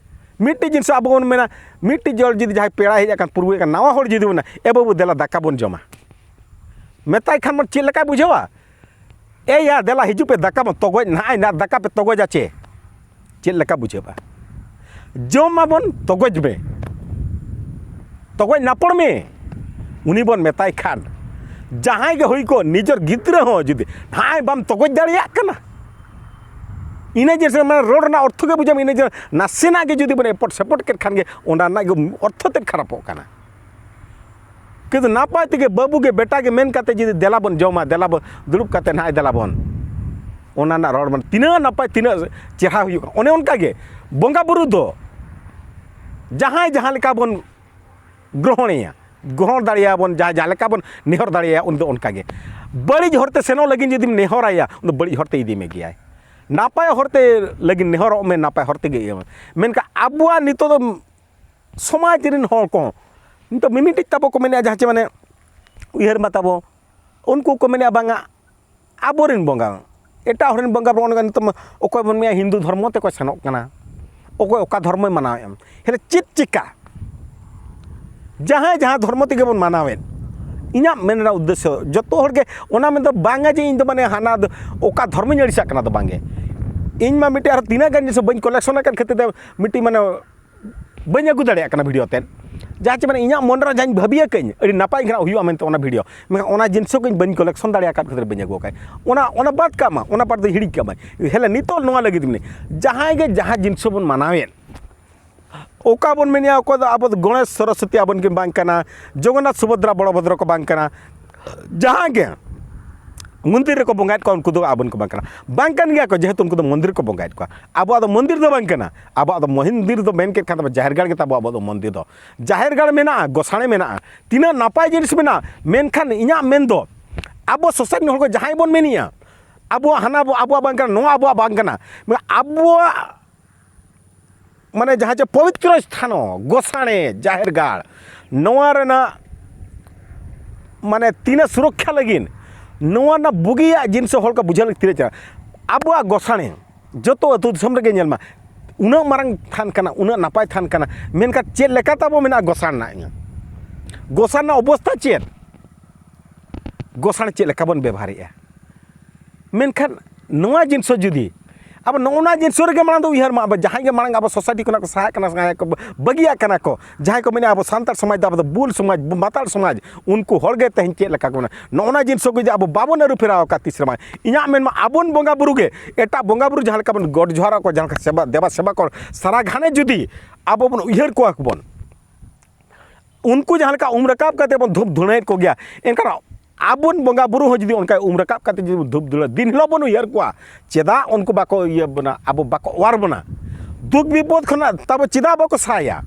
ᱢᱤᱫᱴᱤᱡ ᱡᱤᱱᱤᱥ ᱟᱵᱚ ᱵᱚᱱ ᱢᱮᱱᱟ, ᱢᱤᱫᱴᱤᱡ ᱡᱚᱲ ᱡᱩᱫᱤ ᱡᱟᱦᱟᱸᱭ ᱯᱮᱲᱟ ᱦᱮᱡ ᱟᱠᱟᱱ, ᱯᱩᱨᱵᱩ ᱦᱮᱡ ᱟᱠᱟᱱ, ᱱᱟᱣᱟ ᱦᱚᱲ ᱡᱩᱫᱤ ᱵᱚᱱ ᱢᱮᱱᱟ, "ᱮ ᱵᱟᱹᱵᱩ, ᱫᱮᱞᱟ ᱫᱟᱠᱟ ᱵᱚᱱ ᱡᱚᱢᱟ", ᱢᱮᱛᱟᱭ ᱠᱷᱟᱱ ᱵᱚᱱ ᱪᱮᱫ ᱞᱮᱠᱟᱭ ᱵᱩᱡᱷᱟᱹᱣᱟ? "ᱮ ᱭᱟ, ᱫᱮᱞᱟ ᱦᱤᱡᱩᱜ ᱯᱮ, ᱫᱟᱠᱟ ᱵᱚᱱ ᱛᱚᱜᱚᱡ, ᱱᱟᱦᱟᱜ ᱫᱟᱠᱟ ᱯᱮ ᱛᱚᱜᱚᱡᱟ ᱪᱮ?" ᱪᱮᱫ ᱞᱮᱠᱟ ᱵᱩᱡᱷᱟᱹᱜᱼᱟ? "ᱡᱚᱢ ᱢᱟᱵᱚᱱ, ᱛᱚᱜᱚᱡ ᱢᱮ, ᱛᱚᱜᱚᱡ ᱱᱟᱯᱚᱲ ᱢᱮ", ᱩᱱᱤ ᱵᱚᱱ ᱢᱮᱛᱟᱭ ᱠᱷᱟᱱ, ᱡᱟᱦᱟᱸᱭ ᱜᱮ ᱦᱩᱭ ᱠᱚᱜ, ᱱᱤᱡᱮᱨ ᱜᱤᱫᱽᱨᱟᱹ ᱦᱚᱸ ᱡᱩᱫᱤ ᱱᱟᱦᱟᱜ ᱵᱟᱢ ᱛᱚᱜᱚᱡ ᱫᱟᱲᱮᱭᱟᱜ ᱠᱟᱱᱟ, ᱤᱱᱟᱹ ᱡᱮ ᱢᱟᱱᱮ ᱨᱚᱲ ᱨᱮᱱᱟᱜ ᱚᱨᱛᱷᱚ ᱜᱮ ᱵᱩᱡᱷᱟᱹᱣ ᱢᱮ, ᱤᱱᱟᱹ ᱡᱮ ᱱᱟᱥᱮᱱᱟᱜ ᱜᱮ ᱡᱩᱫᱤ ᱵᱚᱱ ᱮᱯᱚᱴ ᱥᱮᱯᱚᱴ ᱠᱮᱫ ᱠᱷᱟᱱ ᱜᱮ ᱚᱱᱟ ᱨᱮᱱᱟᱜ ᱜᱮ ᱚᱨᱛᱷᱚ ᱛᱮᱫ ᱠᱷᱟᱨᱟᱯᱚᱜ ᱠᱟᱱᱟ᱾ ᱠᱤᱱᱛᱩ ᱱᱟᱯᱟᱭ ᱛᱮᱜᱮ ᱵᱟᱹᱵᱩ ᱜᱮ ᱵᱮᱴᱟ ᱜᱮ ᱢᱮᱱ ᱠᱟᱛᱮ ᱡᱩᱫᱤ ᱫᱮᱞᱟ ᱵᱚᱱ ᱡᱚᱢᱟ, ᱫᱮᱞᱟ ᱵᱚᱱ ᱫᱩᱲᱩᱵ ᱠᱟᱛᱮ ᱱᱟᱦᱟᱜ ᱫᱮᱞᱟ ᱵᱚᱱ, ᱚᱱᱟ ᱨᱮᱱᱟᱜ ᱨᱚᱲ ᱵᱚᱱ ᱛᱤᱱᱟᱹᱜ ᱱᱟᱯᱟᱭ, ᱛᱤᱱᱟᱹᱜ ᱪᱮᱦᱨᱟ ᱦᱩᱭᱩᱜᱼᱟ᱾ ᱚᱱᱮ ᱚᱱᱠᱟ ᱜᱮ ᱵᱚᱸᱜᱟ ᱵᱩᱨᱩ ᱫᱚ ᱡᱟᱦᱟᱸᱭ ᱡᱟᱦᱟᱸ ᱞᱮᱠᱟ ᱵᱚᱱ ᱜᱨᱚᱦᱚᱬᱮᱭᱟ, ᱜᱚᱦᱚᱲ ᱫᱟᱲᱮᱭᱟᱵᱚᱱ, ᱡᱟᱦᱟᱸ ᱡᱟᱦᱟᱸ ᱞᱮᱠᱟ ᱵᱚᱱ ᱱᱮᱦᱚᱨ ᱫᱟᱲᱮᱭᱟᱭᱟ, ᱩᱱᱤ ᱫᱚ ᱚᱱᱠᱟ ᱜᱮ᱾ ᱵᱟᱹᱲᱤᱡ ᱦᱚᱨᱛᱮ ᱥᱮᱱᱚᱜ ᱞᱟᱹᱜᱤᱫ ᱡᱩᱫᱤᱢ ᱱᱮᱦᱚᱨᱟᱭᱟ, ᱩᱱᱤ ᱫᱚ ᱵᱟᱹᱲᱤᱡ ᱦᱚᱨᱛᱮ ᱤᱫᱤ ᱢᱮ ᱜᱮᱭᱟᱭ᱾ ᱱᱟᱯᱟᱭ ᱦᱚᱨᱛᱮ ᱞᱟᱹᱜᱤᱫ ᱱᱮᱦᱚᱨᱚᱜ ᱢᱮ, ᱱᱟᱯᱟᱭ ᱦᱚᱨᱛᱮ ᱜᱮ ᱤᱭᱟᱹ ᱢᱮ᱾ ᱢᱮᱱᱠᱷᱟᱱ ᱟᱵᱚᱣᱟᱜ ᱱᱤᱛᱚᱜ ᱫᱚ ᱥᱚᱢᱟᱡᱽ ᱨᱮᱱ ᱦᱚᱲ ᱠᱚᱦᱚᱸ ᱱᱤᱛᱚᱜ ᱢᱤᱢᱤᱫᱴᱤᱡ ᱛᱟᱵᱚ ᱠᱚ ᱢᱮᱱᱮᱫᱼᱟ, ᱡᱟᱦᱟᱸ ᱪᱮ ᱢᱟᱱᱮ ᱩᱭᱦᱟᱹᱨ ᱢᱟ ᱛᱟᱵᱚ, ᱩᱱᱠᱩ ᱠᱚ ᱢᱮᱱᱮᱫᱼᱟ, ᱵᱟᱝᱟ, ᱟᱵᱚᱨᱮᱱ ᱵᱚᱸᱜᱟ, ᱮᱴᱟᱜ ᱦᱚᱲ ᱨᱮᱱ ᱵᱚᱸᱜᱟ ᱵᱩᱨᱩ, ᱚᱱᱠᱟ ᱱᱤᱛᱚᱜ ᱢᱟ ᱚᱠᱚᱭ ᱵᱚᱱ ᱢᱮᱱᱟ ᱦᱤᱱᱫᱩ ᱫᱷᱚᱨᱢᱚ ᱛᱮᱠᱚ ᱥᱮᱱᱚᱜ ᱠᱟᱱᱟ, ᱚᱠᱚᱭ ᱚᱠᱟ ᱫᱷᱚᱨᱢᱚᱭ ᱢᱟᱱᱟᱣᱮᱫᱼᱟ᱾ ᱦᱮᱸ, ᱪᱮᱫ ᱪᱤᱠᱟ? ᱡᱟᱦᱟᱸᱭ ᱡᱟᱦᱟᱸ ᱫᱷᱚᱨᱢᱚ ᱛᱮᱜᱮ ᱵᱚᱱ ᱢᱟᱱᱟᱣᱮᱫ, ᱤᱧᱟᱹᱜ ᱢᱮᱱ ᱨᱮᱱᱟᱜ ᱩᱫᱽᱫᱮᱥᱥᱚ ᱡᱚᱛᱚ ᱦᱚᱲ ᱜᱮ ᱚᱱᱟ ᱢᱮᱱᱫᱚ ᱵᱟᱝᱟ ᱡᱮ ᱤᱧ ᱫᱚ ᱢᱟᱱᱮ ᱦᱟᱱᱟ ᱫᱚ ᱚᱠᱟ ᱫᱷᱚᱨᱢᱚᱧ ᱟᱹᱲᱤᱥᱟᱜ ᱠᱟᱱᱟ, ᱫᱚ ᱵᱟᱝᱜᱮ᱾ ᱤᱧ ᱢᱟ ᱢᱤᱫᱴᱮᱡ ᱟᱨ ᱛᱤᱱᱟᱹᱜ ᱜᱟᱱ ᱡᱤᱱᱤᱥ ᱵᱟᱹᱧ ᱠᱚᱞᱮᱠᱥᱚᱱ ᱟᱠᱟᱫ ᱠᱷᱟᱹᱛᱤᱨ ᱛᱮ ᱢᱤᱫᱴᱤᱡ ᱢᱟᱱᱮ ᱵᱟᱹᱧ ᱟᱹᱜᱩ ᱫᱟᱲᱮᱭᱟᱜ ᱠᱟᱱᱟ ᱵᱷᱤᱰᱤᱭᱳ ᱛᱮᱫ᱾ ᱡᱟᱦᱟᱸ ᱪᱮ ᱢᱟᱱᱮ ᱤᱧᱟᱹᱜ ᱢᱚᱱᱮ ᱨᱮ ᱡᱟᱦᱟᱸᱧ ᱵᱷᱟᱹᱵᱤᱭᱟᱹ ᱠᱟᱹᱧ ᱟᱹᱰᱤ ᱱᱟᱯᱟᱭ ᱜᱮ ᱦᱩᱭᱩᱜᱼᱟ ᱢᱮᱱᱛᱮ ᱚᱱᱟ ᱵᱷᱤᱰᱤᱭᱳ, ᱢᱮᱱᱠᱷᱟᱱ ᱚᱱᱟ ᱡᱤᱱᱤᱥ ᱠᱚ ᱤᱧ ᱵᱟᱹᱧ ᱠᱚᱞᱮᱠᱥᱚᱱ ᱫᱟᱲᱮ ᱟᱠᱟᱫ ᱠᱷᱟᱹᱛᱤᱨ ᱵᱟᱹᱧ ᱟᱹᱜᱩ ᱟᱠᱟᱫ᱾ ᱚᱱᱟ, ᱚᱱᱟ ᱵᱟᱫ ᱠᱟᱜ ᱢᱟ, ᱚᱱᱟ ᱯᱟᱨᱴ ᱫᱚ ᱦᱤᱲᱤᱧ ᱠᱟᱜ ᱢᱟ᱾ ᱦᱮᱞᱮ, ᱱᱤᱛᱚᱜ ᱱᱚᱣᱟ ᱞᱟᱹᱜᱤᱫ ᱢᱮᱱᱟᱹᱧ, ᱡᱟᱦᱟᱸᱭ ᱜᱮ ᱡᱟᱦᱟᱸ ᱡᱤᱱᱤᱥ ᱵᱚᱱ ᱢᱟᱱᱟᱣᱮᱫ, ᱚᱠᱟ ᱵᱚᱱ ᱢᱮᱱᱮᱜᱼᱟ, ᱚᱠᱚᱭ ᱫᱚ ᱟᱵᱚ ᱫᱚ ᱜᱚᱬᱮᱥ ᱥᱚᱨᱚᱥᱚᱛᱤ ᱟᱵᱚᱱ ᱠᱤᱱ ᱵᱟᱝ ᱠᱟᱱᱟ, ᱡᱚᱜᱚᱱᱱᱟᱛᱷ ᱥᱩᱵᱷᱚᱫᱨᱟ ᱵᱚᱲᱚ ᱵᱷᱚᱫᱨᱚ ᱠᱚ ᱵᱟᱝ ᱠᱟᱱᱟ, ᱡᱟᱦᱟᱸ ᱜᱮ ᱢᱚᱱᱫᱤᱨ ᱨᱮᱠᱚ ᱵᱚᱸᱜᱟᱭᱮᱫ ᱠᱚᱣᱟ, ᱩᱱᱠᱩ ᱫᱚ ᱟᱵᱚᱱ ᱠᱚ ᱵᱟᱝ ᱠᱟᱱᱟ᱾ ᱵᱟᱝ ᱠᱟᱱ ᱜᱮᱭᱟ ᱠᱚ, ᱡᱮᱦᱮᱛᱩ ᱩᱱᱠᱩ ᱫᱚ ᱢᱚᱱᱫᱤᱨ ᱨᱮᱠᱚ ᱵᱚᱸᱜᱟᱭᱮᱫ ᱠᱚᱣᱟ᱾ ᱟᱵᱚᱣᱟᱜ ᱫᱚ ᱢᱚᱱᱫᱤᱨ ᱫᱚ ᱵᱟᱝ ᱠᱟᱱᱟ᱾ ᱟᱵᱚᱣᱟᱜ ᱫᱚ ᱢᱚᱱᱫᱤᱨ ᱫᱚ ᱢᱮᱱ ᱠᱮᱫ ᱠᱷᱟᱱ ᱫᱚ ᱡᱟᱦᱮᱨ ᱜᱟᱲ ᱜᱮ ᱛᱟᱵᱚ ᱟᱵᱚᱣᱟᱜ ᱫᱚ ᱢᱚᱱᱫᱤᱨ ᱫᱚ᱾ ᱡᱟᱦᱮᱨ ᱜᱟᱲ ᱢᱮᱱᱟᱜᱼᱟ, ᱜᱚᱥᱟᱬᱮ ᱢᱮᱱᱟᱜᱼᱟ, ᱛᱤᱱᱟᱹᱜ ᱱᱟᱯᱟᱭ ᱡᱤᱱᱤᱥ ᱢᱮᱱᱟᱜᱼᱟ, ᱢᱮᱱᱠᱷᱟᱱ ᱤᱧᱟᱹᱜ ᱢᱮᱱ ᱫᱚ ᱟᱵᱚ ᱥᱚᱥᱮᱱ ᱦᱚᱲ ᱠᱚ ᱡᱟᱦᱟᱸᱭ ᱵᱚᱱ ᱢᱮᱱᱮᱜᱼᱟ, ᱟᱵᱚᱣᱟᱜ ᱦᱟᱱᱟ ᱟᱵᱚᱣᱟᱜ ᱵᱟᱝ ᱠᱟᱱᱟ, ᱱᱚᱣᱟ ᱟᱵᱚᱣᱟᱜ ᱵᱟᱝ ᱠᱟᱱᱟ, ᱢᱟᱱᱮ ᱟᱵᱚᱣᱟᱜ ᱢᱟᱱᱮ ᱡᱟᱦᱟᱸ ᱪᱮ ᱯᱚᱵᱤᱛᱨᱚ ᱥᱛᱷᱟᱱᱚ, ᱜᱚᱥᱟᱬᱮ, ᱡᱟᱦᱮᱨ ᱜᱟᱲ, ᱱᱚᱣᱟ ᱨᱮᱱᱟᱜ ᱢᱟᱱᱮ ᱛᱤᱱᱟᱹᱜ ᱥᱩᱨᱚᱠᱠᱷᱟ ᱞᱟᱹᱜᱤᱫ, ᱱᱚᱣᱟ ᱨᱮᱱᱟᱜ ᱵᱩᱜᱤᱭᱟᱜ ᱡᱤᱱᱤᱥ ᱦᱚᱲ ᱠᱚ ᱵᱩᱡᱷᱟᱹᱣ ᱞᱟᱹᱜᱤᱫ ᱛᱤᱱᱟᱹᱜ ᱪᱮᱦᱨᱟ᱾ ᱟᱵᱚᱣᱟᱜ ᱜᱚᱥᱟᱬᱮ ᱡᱚᱛᱚ ᱟᱹᱛᱩ ᱫᱤᱥᱚᱢ ᱨᱮᱜᱮ ᱧᱮᱞ ᱢᱟ, ᱩᱱᱟᱹᱜ ᱢᱟᱨᱟᱝ ᱛᱷᱟᱱ ᱠᱟᱱᱟ, ᱩᱱᱟᱹᱜ ᱱᱟᱯᱟᱭ ᱛᱷᱟᱱ ᱠᱟᱱᱟ, ᱢᱮᱱᱠᱷᱟᱱ ᱪᱮᱫ ᱞᱮᱠᱟ ᱛᱟᱵᱚ ᱢᱮᱱᱟᱜᱼᱟ ᱜᱚᱥᱟᱬ ᱨᱮᱱᱟᱜ? ᱜᱚᱥᱟᱬ ᱨᱮᱱᱟᱜ ᱚᱵᱚᱥᱛᱟ ᱪᱮᱫ? ᱜᱚᱥᱟᱬ ᱪᱮᱫ ᱞᱮᱠᱟ ᱵᱚᱱ ᱵᱮᱵᱚᱦᱟᱨᱮᱜᱼᱟ? ᱢᱮᱱᱠᱷᱟᱱ ᱱᱚᱣᱟ ᱡᱤᱱᱤᱥ ᱡᱩᱫᱤ ᱟᱵᱚ ᱱᱚᱜᱼᱚ ᱱᱚᱣᱟ ᱡᱤᱱᱤᱥ ᱨᱮᱜᱮ ᱢᱟᱲᱟᱝ ᱫᱚ ᱩᱭᱦᱟᱹᱨ ᱢᱟ, ᱟᱵᱚ ᱡᱟᱦᱟᱸᱭ ᱜᱮ ᱢᱟᱲᱟᱝ ᱟᱵᱚ ᱥᱳᱥᱟᱭᱴᱤ ᱠᱷᱚᱱᱟᱜ ᱠᱚ ᱥᱟᱦᱟᱜ ᱠᱟᱱᱟ, ᱥᱟᱦᱟᱭ ᱠᱚ ᱵᱟᱹᱜᱤᱭᱟᱜ ᱠᱟᱱᱟ ᱠᱚ, ᱡᱟᱦᱟᱸᱭ ᱠᱚ ᱢᱮᱱᱟ ᱟᱵᱚ ᱥᱟᱱᱛᱟᱲ ᱥᱚᱢᱟᱡᱽ ᱫᱚ ᱟᱵᱚ ᱫᱚ ᱵᱩᱞ ᱥᱚᱢᱟᱡᱽ, ᱢᱟᱛᱟᱞ ᱥᱚᱢᱟᱡᱽ, ᱩᱱᱠᱩ ᱦᱚᱲ ᱜᱮ ᱛᱮᱦᱮᱧ ᱪᱮᱫ ᱞᱮᱠᱟ ᱠᱚ ᱢᱮᱱᱟ? ᱱᱚᱜᱼᱚ ᱱᱚᱣᱟ ᱡᱤᱱᱤᱥ ᱠᱚ ᱡᱩᱫᱤ ᱟᱵᱚ ᱵᱟᱵᱚᱱ ᱟᱹᱨᱩ ᱯᱷᱮᱨᱟᱣ ᱟᱠᱟᱫ ᱛᱤᱥ ᱨᱮᱢᱟ, ᱤᱧᱟᱹᱜ ᱢᱮᱱ ᱢᱟ ᱟᱵᱚᱱ ᱵᱚᱸᱜᱟ ᱵᱩᱨᱩ ᱜᱮ, ᱮᱴᱟᱜ ᱵᱚᱸᱜᱟ ᱵᱩᱨᱩ ᱡᱟᱦᱟᱸ ᱞᱮᱠᱟ ᱵᱚᱱ ᱜᱚᱰ ᱡᱚᱦᱟᱨ ᱟᱠᱚ, ᱡᱟᱦᱟᱸ ᱞᱮᱠᱟ ᱥᱮᱵᱟ ᱫᱮᱵᱟ ᱥᱮᱵᱟ ᱠᱚ ᱥᱟᱨᱟ ᱜᱷᱟᱱᱮ ᱡᱩᱫᱤ ᱟᱵᱚ ᱵᱚᱱ ᱩᱭᱦᱟᱹᱨ ᱠᱚᱣᱟ ᱵᱚᱱ, ᱩᱱᱠᱩ ᱡᱟᱦᱟᱸ ᱞᱮᱠᱟ ᱩᱢ ᱨᱟᱠᱟᱵ ᱠᱟᱛᱮ ᱵᱚᱱ ᱫᱷᱩᱯ ᱫᱷᱩᱬᱟᱹᱭᱮᱫ ᱠᱚᱜᱮᱭᱟ, ᱮᱱᱠᱷᱟᱱ ᱟᱵᱚᱱ ᱵᱚᱸᱜᱟ ᱵᱩᱨᱩ ᱦᱚᱸ ᱡᱩᱫᱤ ᱚᱱᱠᱟ ᱩᱢ ᱨᱟᱠᱟᱵ ᱠᱟᱛᱮ ᱡᱩᱫᱤ ᱵᱚᱱ ᱫᱷᱩᱯ ᱫᱷᱩᱬᱟᱹ ᱫᱤᱱ ᱦᱤᱞᱳᱜ ᱵᱚᱱ ᱩᱭᱦᱟᱹᱨ ᱠᱚᱣᱟ, ᱪᱮᱫᱟᱜ ᱩᱱᱠᱩ ᱵᱟᱠᱚ ᱤᱭᱟᱹ ᱵᱚᱱᱟ, ᱟᱵᱚ ᱵᱟᱠᱚ ᱚᱣᱟᱨ ᱵᱚᱱᱟ? ᱫᱩᱠ ᱵᱤᱯᱚᱫ ᱠᱷᱚᱱᱟᱜ ᱛᱟᱵᱚ ᱪᱮᱫᱟᱜ ᱵᱟᱠᱚ ᱥᱟᱦᱟᱭᱟ?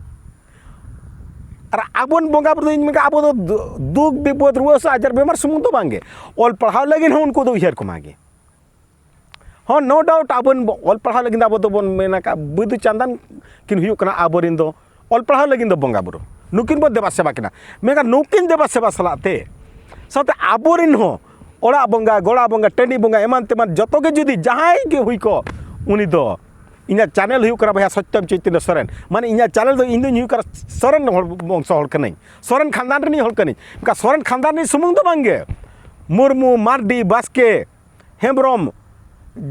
ᱟᱨ ᱟᱵᱚᱱ ᱵᱚᱸᱜᱟ ᱵᱩᱨᱩ ᱫᱚ ᱤᱧ ᱢᱮᱱᱟ, ᱟᱵᱚ ᱫᱚ ᱫᱩ- ᱫᱩᱠ ᱵᱤᱯᱚᱫ, ᱨᱩᱣᱟᱹ ᱦᱟᱹᱥᱩ, ᱟᱡᱟᱨ ᱵᱮᱢᱟᱨ ᱥᱩᱢᱩᱝ ᱫᱚ ᱵᱟᱝᱜᱮ, ᱚᱞ ᱯᱟᱲᱦᱟᱣ ᱞᱟᱹᱜᱤᱫ ᱦᱚᱸ ᱩᱱᱠᱩ ᱫᱚ ᱩᱭᱦᱟᱹᱨ ᱠᱚᱢᱟ ᱜᱮ᱾ ᱦᱚᱸ, no doubt, ᱟᱵᱚᱱ ᱵᱚ- ᱚᱞ ᱯᱟᱲᱦᱟᱣ ᱞᱟᱹᱜᱤᱫ ᱫᱚ ᱟᱵᱚ ᱫᱚᱵᱚᱱ ᱢᱮᱱ ᱟᱠᱟᱫ, ᱵᱤᱫᱩ ᱪᱟᱸᱫᱟᱱ ᱠᱤᱱ ᱦᱩᱭᱩᱜ ᱠᱟᱱᱟ ᱟᱵᱚᱨᱮᱱ ᱫᱚ ᱚᱞ ᱯᱟᱲᱦᱟᱣ ᱞᱟᱹᱜᱤᱫ ᱫᱚ ᱵᱚᱸᱜᱟ ᱵᱩᱨᱩ, ᱱᱩᱠᱤᱱ ᱵᱚᱱ ᱫᱮᱵᱟ ᱥᱮᱵᱟ ᱠᱤᱱᱟ᱾ ᱢᱮᱱᱠᱷᱟᱱ ᱱᱩᱠᱤᱱ ᱫᱮᱵᱟ ᱥᱮᱵᱟ ᱥᱟᱞᱟᱜ ᱛᱮ ᱥᱟᱶᱛᱮ ᱟᱵᱚᱨᱮᱱ ᱦᱚᱸ ᱚᱲᱟᱜ ᱵᱚᱸᱜᱟ, ᱜᱚᱲᱟ ᱵᱚᱸᱜᱟ, ᱴᱟᱺᱰᱤ ᱵᱚᱸᱜᱟ, ᱮᱢᱟᱱ ᱛᱮᱢᱟᱱ ᱡᱚᱛᱚ ᱜᱮ ᱡᱩᱫᱤ ᱡᱟᱦᱟᱸᱭ ᱜᱮ ᱦᱩᱭ ᱠᱚᱜ, ᱩᱱᱤ ᱫᱚ ᱤᱧᱟᱹᱜ ᱪᱮᱱᱮᱞ ᱦᱩᱭᱩᱜ ᱠᱟᱱᱟ ᱵᱚᱭᱦᱟ ᱥᱚᱛᱭᱚᱢ ᱪᱳᱭᱛᱚᱱᱭᱚ ᱥᱚᱨᱮᱱ, ᱢᱟᱱᱮ ᱤᱧᱟᱹᱜ ᱪᱮᱱᱮᱞ ᱫᱚ ᱤᱧ ᱫᱚᱧ ᱦᱩᱭᱩᱜ ᱠᱟᱱᱟ ᱥᱚᱨᱮᱱ ᱦᱚᱲ, ᱵᱚᱝᱥᱚ ᱦᱚᱲ ᱠᱟᱹᱱᱟᱹᱧ, ᱥᱚᱨᱮᱱ ᱠᱷᱟᱱᱫᱟᱱ ᱨᱤᱱᱤᱡ ᱦᱚᱲ ᱠᱟᱹᱱᱟᱹᱧ᱾ ᱚᱱᱠᱟ ᱥᱚᱨᱮᱱ ᱠᱷᱟᱱᱫᱟᱱ ᱨᱤᱱᱤᱡ ᱥᱩᱢᱩᱝ ᱫᱚ ᱵᱟᱝᱜᱮ, ᱢᱩᱨᱢᱩ, ᱢᱟᱨᱰᱤ, ᱵᱟᱥᱠᱮ, ᱦᱮᱢᱵᱨᱚᱢ,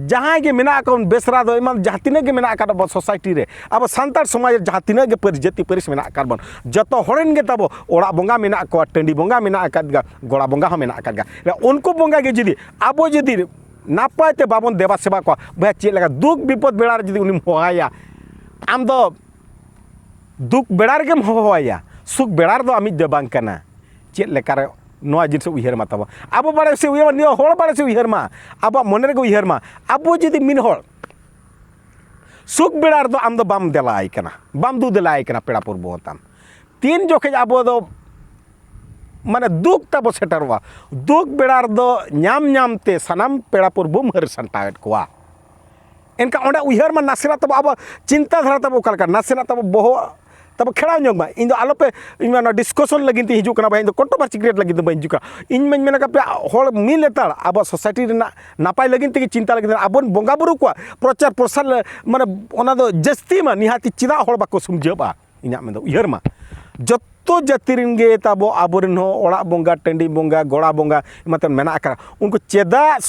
ᱡᱟᱦᱟᱸᱭ ᱜᱮ ᱢᱮᱱᱟᱜ ᱟᱠᱟᱫ ᱵᱚᱱ, ᱵᱮᱥᱨᱟ ᱫᱚ ᱮᱢᱟᱱ ᱡᱟᱦᱟᱸ ᱛᱤᱱᱟᱹᱜ ᱜᱮ ᱢᱮᱱᱟᱜ ᱟᱠᱟᱫ ᱟᱵᱚ ᱥᱳᱥᱟᱭᱴᱤ ᱨᱮ, ᱟᱵᱚ ᱥᱟᱱᱛᱟᱲ ᱥᱚᱢᱟᱡᱽ ᱨᱮ ᱡᱟᱦᱟᱸ ᱛᱤᱱᱟᱹᱜ ᱜᱮ ᱯᱟᱹᱨᱤᱥ, ᱡᱟᱹᱛᱤ ᱯᱟᱹᱨᱤᱥ ᱢᱮᱱᱟᱜ ᱟᱠᱟᱫ ᱵᱚᱱ, ᱡᱚᱛᱚ ᱦᱚᱲ ᱨᱮᱱ ᱜᱮ ᱛᱟᱵᱚ ᱚᱲᱟᱜ ᱵᱚᱸᱜᱟ ᱢᱮᱱᱟᱜ ᱟᱠᱟᱫ ᱜᱮᱭᱟ, ᱜᱚᱲᱟ ᱵᱚᱸᱜᱟ ᱦᱚᱸ ᱢᱮᱱᱟᱜ ᱟᱠᱟᱫ ᱜᱮᱭᱟ᱾ ᱩᱱᱠᱩ ᱵᱚᱸᱜᱟ ᱜᱮ ᱡᱩᱫᱤ ᱟᱵᱚ ᱡᱩᱫᱤ ᱱᱟᱯᱟᱭ ᱛᱮ ᱵᱟᱵᱚᱱ ᱫᱮᱵᱟ ᱥᱮᱵᱟ ᱠᱚᱣᱟ, ᱵᱚᱭᱦᱟ, ᱪᱮᱫ ᱞᱮᱠᱟ ᱫᱩᱠ ᱵᱤᱯᱚᱫ ᱵᱮᱲᱟ ᱨᱮ ᱡᱩᱫᱤ ᱩᱱᱤᱢ ᱦᱚᱦᱚᱣᱟᱭᱟ, ᱟᱢ ᱫᱚ ᱫᱩᱠ ᱵᱮᱲᱟ ᱨᱮᱜᱮᱢ ᱦᱚᱦᱚᱣᱟᱭᱟ, ᱥᱩᱠ ᱵᱮᱲᱟ ᱨᱮᱫᱚ ᱟᱢᱤᱡ ᱫᱚ ᱵᱟᱝ ᱠᱟᱱᱟ᱾ ᱪᱮᱫ ᱞᱮᱠᱟᱨᱮ ᱱᱚᱣᱟ ᱡᱤᱱᱤᱥ ᱩᱭᱦᱟᱹᱨ ᱢᱟ ᱛᱟᱵᱚ, ᱟᱵᱚ ᱵᱟᱲᱮ ᱥᱮ ᱩᱭᱦᱟᱹᱨ ᱢᱟ, ᱱᱤᱭᱟᱹ ᱦᱚᱲ ᱵᱟᱲᱮ ᱥᱮ ᱩᱭᱦᱟᱹᱨ ᱢᱟ, ᱟᱵᱚᱣᱟᱜ ᱢᱚᱱᱮ ᱨᱮᱜᱮ ᱩᱭᱦᱟᱹᱨ ᱢᱟ᱾ ᱟᱵᱚ ᱡᱩᱫᱤ ᱢᱤᱫ ᱦᱚᱲ ᱥᱩᱠ ᱵᱮᱲᱟ ᱨᱮᱫᱚ ᱟᱢ ᱫᱚ ᱵᱟᱢ ᱫᱮᱞᱟᱭ ᱠᱟᱱᱟ, ᱵᱟᱢ ᱫᱩ ᱫᱮᱞᱟᱭ ᱠᱟᱱᱟ ᱯᱮᱲᱟ ᱯᱩᱨᱵᱚ ᱛᱟᱢ, ᱛᱤᱱ ᱡᱚᱠᱷᱮᱡ ᱟᱵᱚ ᱫᱚ ᱢᱟᱱᱮ ᱫᱩᱠ ᱛᱟᱵᱚ ᱥᱮᱴᱮᱨᱚᱜᱼᱟ, ᱫᱩᱠ ᱵᱮᱲᱟ ᱨᱮᱫᱚ ᱧᱟᱢ ᱧᱟᱢ ᱛᱮ ᱥᱟᱱᱟᱢ ᱯᱮᱲᱟ ᱯᱩᱨᱵᱚᱢ ᱦᱟᱹᱨ ᱥᱟᱢᱴᱟᱣᱮᱫ ᱠᱚᱣᱟ᱾ ᱮᱱᱠᱷᱟᱱ ᱚᱸᱰᱮ ᱩᱭᱦᱟᱹᱨ ᱢᱟ ᱱᱟᱥᱮᱱᱟᱜ ᱛᱟᱵᱚ, ᱟᱵᱚ ᱪᱤᱱᱛᱟ ᱫᱷᱟᱨᱟ ᱛᱟᱵᱚ ᱚᱠᱟ ᱞᱮᱠᱟ, ᱱᱟᱥᱮᱱᱟᱜ ᱛᱟᱵᱚ ᱵᱚᱦᱚᱜ ᱛᱟᱵᱚ ᱠᱷᱮᱲᱟᱣ ᱧᱚᱜ ᱢᱟ᱾ ᱤᱧ ᱫᱚ ᱟᱞᱚᱯᱮ, ᱤᱧ ᱢᱟ ᱱᱚᱣᱟ ᱰᱤᱥᱠᱟᱥᱚᱱ ᱞᱟᱹᱜᱤᱫ ᱛᱮ ᱦᱤᱡᱩᱜ ᱠᱟᱱᱟ ᱵᱷᱟᱭ, ᱤᱧ ᱫᱚ ᱠᱚᱱᱴᱨᱳᱵᱷᱟᱨᱥᱤ ᱠᱨᱤᱭᱮᱴ ᱞᱟᱹᱜᱤᱫ ᱫᱚ ᱵᱟᱹᱧ ᱦᱤᱡᱩᱜ ᱠᱟᱱᱟ᱾ ᱤᱧ ᱢᱟᱧ ᱢᱮᱱ ᱟᱠᱟᱫ ᱯᱮᱭᱟ, ᱦᱚᱲ ᱢᱤᱫ ᱞᱮᱛᱟᱲ ᱟᱵᱚ ᱥᱳᱥᱟᱭᱴᱤ ᱨᱮᱱᱟᱜ ᱱᱟᱯᱟᱭ ᱞᱟᱹᱜᱤᱫ ᱛᱮᱜᱮ ᱪᱤᱱᱛᱟ ᱞᱟᱹᱜᱤᱫ ᱛᱮ, ᱟᱵᱚ ᱵᱚᱸᱜᱟ ᱵᱩᱨᱩ ᱠᱚᱣᱟᱜ ᱯᱨᱚᱪᱟᱨ ᱯᱨᱚᱥᱟᱨ ᱞᱮ-, ᱢᱟᱱᱮ ᱚᱱᱟ ᱫᱚ ᱡᱟᱹᱥᱛᱤ ᱢᱟ ᱱᱤᱦᱟᱹᱛᱤ ᱪᱮᱫᱟᱜ ᱦᱚᱲ ᱵᱟᱠᱚ ᱥᱩᱢᱡᱷᱟᱹᱜᱼᱟ? ᱤᱧᱟᱹᱜ ᱢᱮᱱᱫᱚ ᱩᱭᱦᱟᱹᱨ ᱢᱟ, ᱡᱚᱛᱚ ᱡᱟᱹᱛᱤ ᱨᱮᱱ ᱜᱮ ᱛᱟᱵᱚ ᱟᱵᱚᱨᱮᱱ ᱦᱚᱸ ᱚᱲᱟᱜ ᱵᱚᱸᱜᱟ, ᱴᱟᱺᱰᱤ ᱵᱚᱸᱜᱟ, ᱜᱚᱲᱟ ᱵᱚᱸᱜᱟ ᱮᱢᱟᱱ ᱛᱮᱢᱟᱱ ᱢᱮᱱᱟᱜ ᱟᱠᱟᱫ, ᱩᱱᱠᱩ ᱪᱮᱫᱟᱜ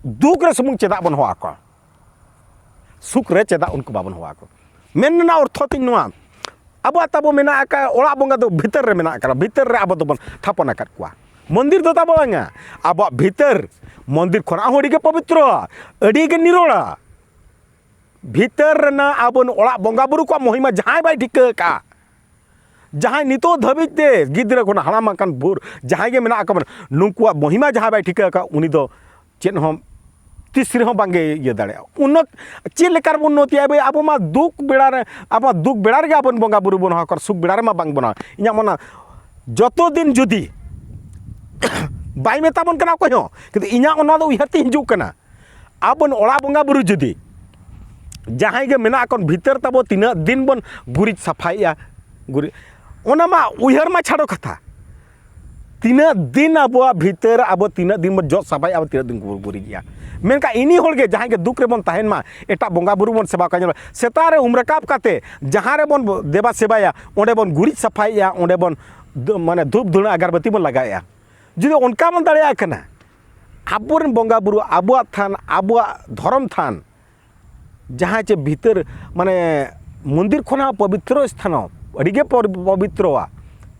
ᱫᱩᱠ ᱨᱮ ᱥᱩᱢᱩᱝ ᱪᱮᱫᱟᱜ ᱵᱚᱱ ᱦᱚᱦᱚ ᱟᱠᱚᱣᱟ? ᱥᱩᱠ ᱨᱮ ᱪᱮᱫᱟᱜ ᱩᱱᱠᱩ ᱵᱟᱵᱚᱱ ᱦᱚᱦᱚ ᱟᱠᱚᱣᱟ? ᱢᱮᱱ ᱨᱮᱱᱟᱜ ᱚᱨᱛᱷᱚ ᱛᱤᱧ ᱱᱚᱣᱟ, ᱟᱵᱚᱣᱟᱜ ᱛᱟᱵᱚ ᱢᱮᱱᱟᱜ ᱟᱠᱟᱫ ᱚᱲᱟᱜ ᱵᱚᱸᱜᱟ ᱫᱚ ᱵᱷᱤᱛᱟᱹᱨ ᱨᱮ ᱢᱮᱱᱟᱜ ᱟᱠᱟᱫᱟ, ᱵᱷᱤᱛᱟᱹᱨ ᱨᱮ ᱟᱵᱚ ᱫᱚᱵᱚᱱ ᱛᱷᱟᱯᱚᱱ ᱟᱠᱟᱫ ᱠᱚᱣᱟ᱾ ᱢᱚᱱᱫᱤᱨ ᱫᱚ ᱛᱟᱵᱚ ᱵᱟᱝᱟ, ᱟᱵᱚᱣᱟᱜ ᱵᱷᱤᱛᱟᱹᱨ, ᱢᱚᱱᱫᱤᱨ ᱠᱷᱚᱱᱟᱜ ᱦᱚᱸ ᱟᱹᱰᱤ ᱜᱮ ᱯᱚᱵᱤᱛᱨᱚ, ᱟᱹᱰᱤ ᱜᱮ ᱱᱤᱨᱚᱲᱟ᱾ ᱵᱷᱤᱛᱟᱹᱨ ᱨᱮᱱᱟᱜ ᱟᱵᱚ ᱚᱲᱟᱜ ᱵᱚᱸᱜᱟ ᱵᱩᱨᱩ ᱠᱚᱣᱟᱜ ᱢᱚᱦᱤᱢᱟ ᱡᱟᱦᱟᱸᱭ ᱵᱟᱭ ᱴᱷᱤᱠᱟᱹ ᱟᱠᱟᱫᱼᱟ, ᱡᱟᱦᱟᱸᱭ ᱱᱤᱛᱚᱜ ᱫᱷᱟᱹᱵᱤᱡ ᱛᱮ ᱜᱤᱫᱽᱨᱟᱹ ᱠᱷᱚᱱ ᱦᱟᱲᱟᱢ ᱟᱠᱟᱱ ᱵᱷᱳᱨ ᱡᱟᱦᱟᱸᱭ ᱜᱮ ᱢᱮᱱᱟᱜ ᱟᱠᱟᱫ ᱵᱚᱱᱟ, ᱱᱩᱠᱩᱣᱟᱜ ᱢᱚᱦᱤᱢᱟ ᱡᱟᱦᱟᱸᱭ ᱵᱟᱭ ᱴᱷᱤᱠᱟᱹ ᱟᱠᱟᱫ, ᱩᱱᱤ ᱫᱚ ᱪᱮᱫ ᱦᱚᱸ ᱛᱤᱥ ᱨᱮᱦᱚᱸ ᱵᱟᱝᱜᱮ ᱤᱭᱟᱹ ᱫᱟᱲᱮᱭᱟᱜᱼᱟ᱾ ᱩᱱᱱᱚᱛ ᱪᱮᱫ ᱞᱮᱠᱟ ᱨᱮᱵᱚᱱ ᱩᱱᱱᱚᱛᱤᱭᱟ? ᱵᱷᱟᱹᱭ, ᱟᱵᱚ ᱢᱟ ᱫᱩᱠ ᱵᱮᱲᱟ ᱨᱮ, ᱟᱵᱚ ᱢᱟ ᱫᱩᱠ ᱵᱮᱲᱟ ᱨᱮᱜᱮ ᱟᱵᱚ ᱵᱚᱸᱜᱟ ᱵᱩᱨᱩ ᱵᱚᱱ ᱦᱚᱦᱚ ᱟᱠᱚᱣᱟ, ᱥᱩᱠ ᱵᱮᱲᱟ ᱨᱮᱢᱟ ᱵᱟᱝ ᱵᱚᱱ ᱦᱚᱦᱚ᱾ ᱤᱧᱟᱹᱜ ᱢᱚᱱᱮ ᱡᱚᱛᱚ ᱫᱤᱱ ᱡᱩᱫᱤ ᱵᱟᱭ ᱢᱮᱛᱟ ᱵᱚᱱ ᱠᱟᱱᱟ ᱚᱠᱚᱭ ᱦᱚᱸ, ᱠᱤᱱᱛᱩ ᱤᱧᱟᱹᱜ ᱚᱱᱟ ᱫᱚ ᱩᱭᱦᱟᱹᱨ ᱛᱮ ᱦᱤᱡᱩᱜ ᱠᱟᱱᱟ, ᱟᱵᱚ ᱚᱲᱟᱜ ᱵᱚᱸᱜᱟ ᱵᱩᱨᱩ ᱡᱩᱫᱤ ᱡᱟᱦᱟᱸᱭ ᱜᱮ ᱢᱮᱱᱟᱜ ᱠᱚ ᱵᱷᱤᱛᱟᱹᱨ ᱛᱟᱵᱚ, ᱛᱤᱱᱟᱹᱜ ᱫᱤᱱ ᱵᱚᱱ ᱜᱩᱨᱤᱡ ᱥᱟᱯᱷᱟᱭᱮᱜᱼᱟ, ᱜᱩᱨᱤᱡ, ᱚᱱᱟ ᱢᱟ ᱩᱭᱦᱟᱹᱨ ᱢᱟ ᱪᱷᱟᱰᱚ ᱠᱟᱛᱷᱟ, ᱛᱤᱱᱟᱹᱜ ᱫᱤᱱ ᱟᱵᱚᱣᱟᱜ ᱵᱷᱤᱛᱟᱹᱨ ᱟᱵᱚ ᱛᱤᱱᱟᱹᱜ ᱫᱤᱱ ᱵᱚᱱ ᱡᱚᱜ ᱥᱟᱯᱷᱟᱭᱟ, ᱟᱵᱚ ᱛᱤᱱᱟᱹᱜ ᱫᱤᱱ ᱵᱚᱱ ᱜᱩᱨᱤᱡᱮᱜᱼᱟ᱾ ᱢᱮᱱᱠᱷᱟᱱ ᱤᱱᱤ ᱦᱚᱲ ᱜᱮ ᱡᱟᱦᱟᱸᱭ ᱜᱮ ᱫᱩᱠ ᱨᱮᱵᱚᱱ ᱛᱟᱦᱮᱱ ᱢᱟ, ᱮᱴᱟᱜ ᱵᱚᱸᱜᱟ ᱵᱩᱨᱩ ᱵᱚᱱ ᱥᱮᱵᱟ ᱠᱚᱣᱟ, ᱧᱮᱞᱚᱜ ᱥᱮᱛᱟᱜ ᱨᱮ ᱩᱢ ᱨᱟᱠᱟᱵ ᱠᱟᱛᱮ ᱡᱟᱦᱟᱸ ᱨᱮᱵᱚᱱ ᱫᱮᱵᱟ ᱥᱮᱵᱟᱭᱟ, ᱚᱸᱰᱮ ᱵᱚᱱ ᱜᱩᱨᱤᱡ ᱥᱟᱯᱷᱟᱭᱮᱜᱼᱟ, ᱚᱸᱰᱮ ᱵᱚᱱ ᱫᱩ-, ᱢᱟᱱᱮ ᱫᱷᱩᱯ ᱫᱷᱩᱬᱟᱹ ᱟᱜᱟᱨᱵᱟᱹᱛᱤ ᱵᱚᱱ ᱞᱟᱜᱟᱣᱮᱜᱼᱟ᱾ ᱡᱩᱫᱤ ᱚᱱᱠᱟ ᱵᱚᱱ ᱫᱟᱲᱮᱭᱟᱜ ᱠᱟᱱᱟ, ᱟᱵᱚᱨᱮᱱ ᱵᱚᱸᱜᱟ ᱵᱩᱨᱩ, ᱟᱵᱚᱣᱟᱜ ᱛᱷᱟᱱ, ᱟᱵᱚᱣᱟᱜ ᱫᱷᱚᱨᱚᱢ ᱛᱷᱟᱱ, ᱡᱟᱦᱟᱸ ᱪᱮ ᱵᱷᱤᱛᱟᱹᱨ, ᱢᱟᱱᱮ ᱢᱚᱱᱫᱤᱨ ᱠᱷᱚᱱᱟᱜ ᱯᱚᱵᱤᱛᱨᱚ ᱥᱛᱷᱟᱱ, ᱟᱹᱰᱤᱜᱮ ᱯᱚᱨ-, ᱯᱚᱵᱤᱛᱨᱚᱣᱟ᱾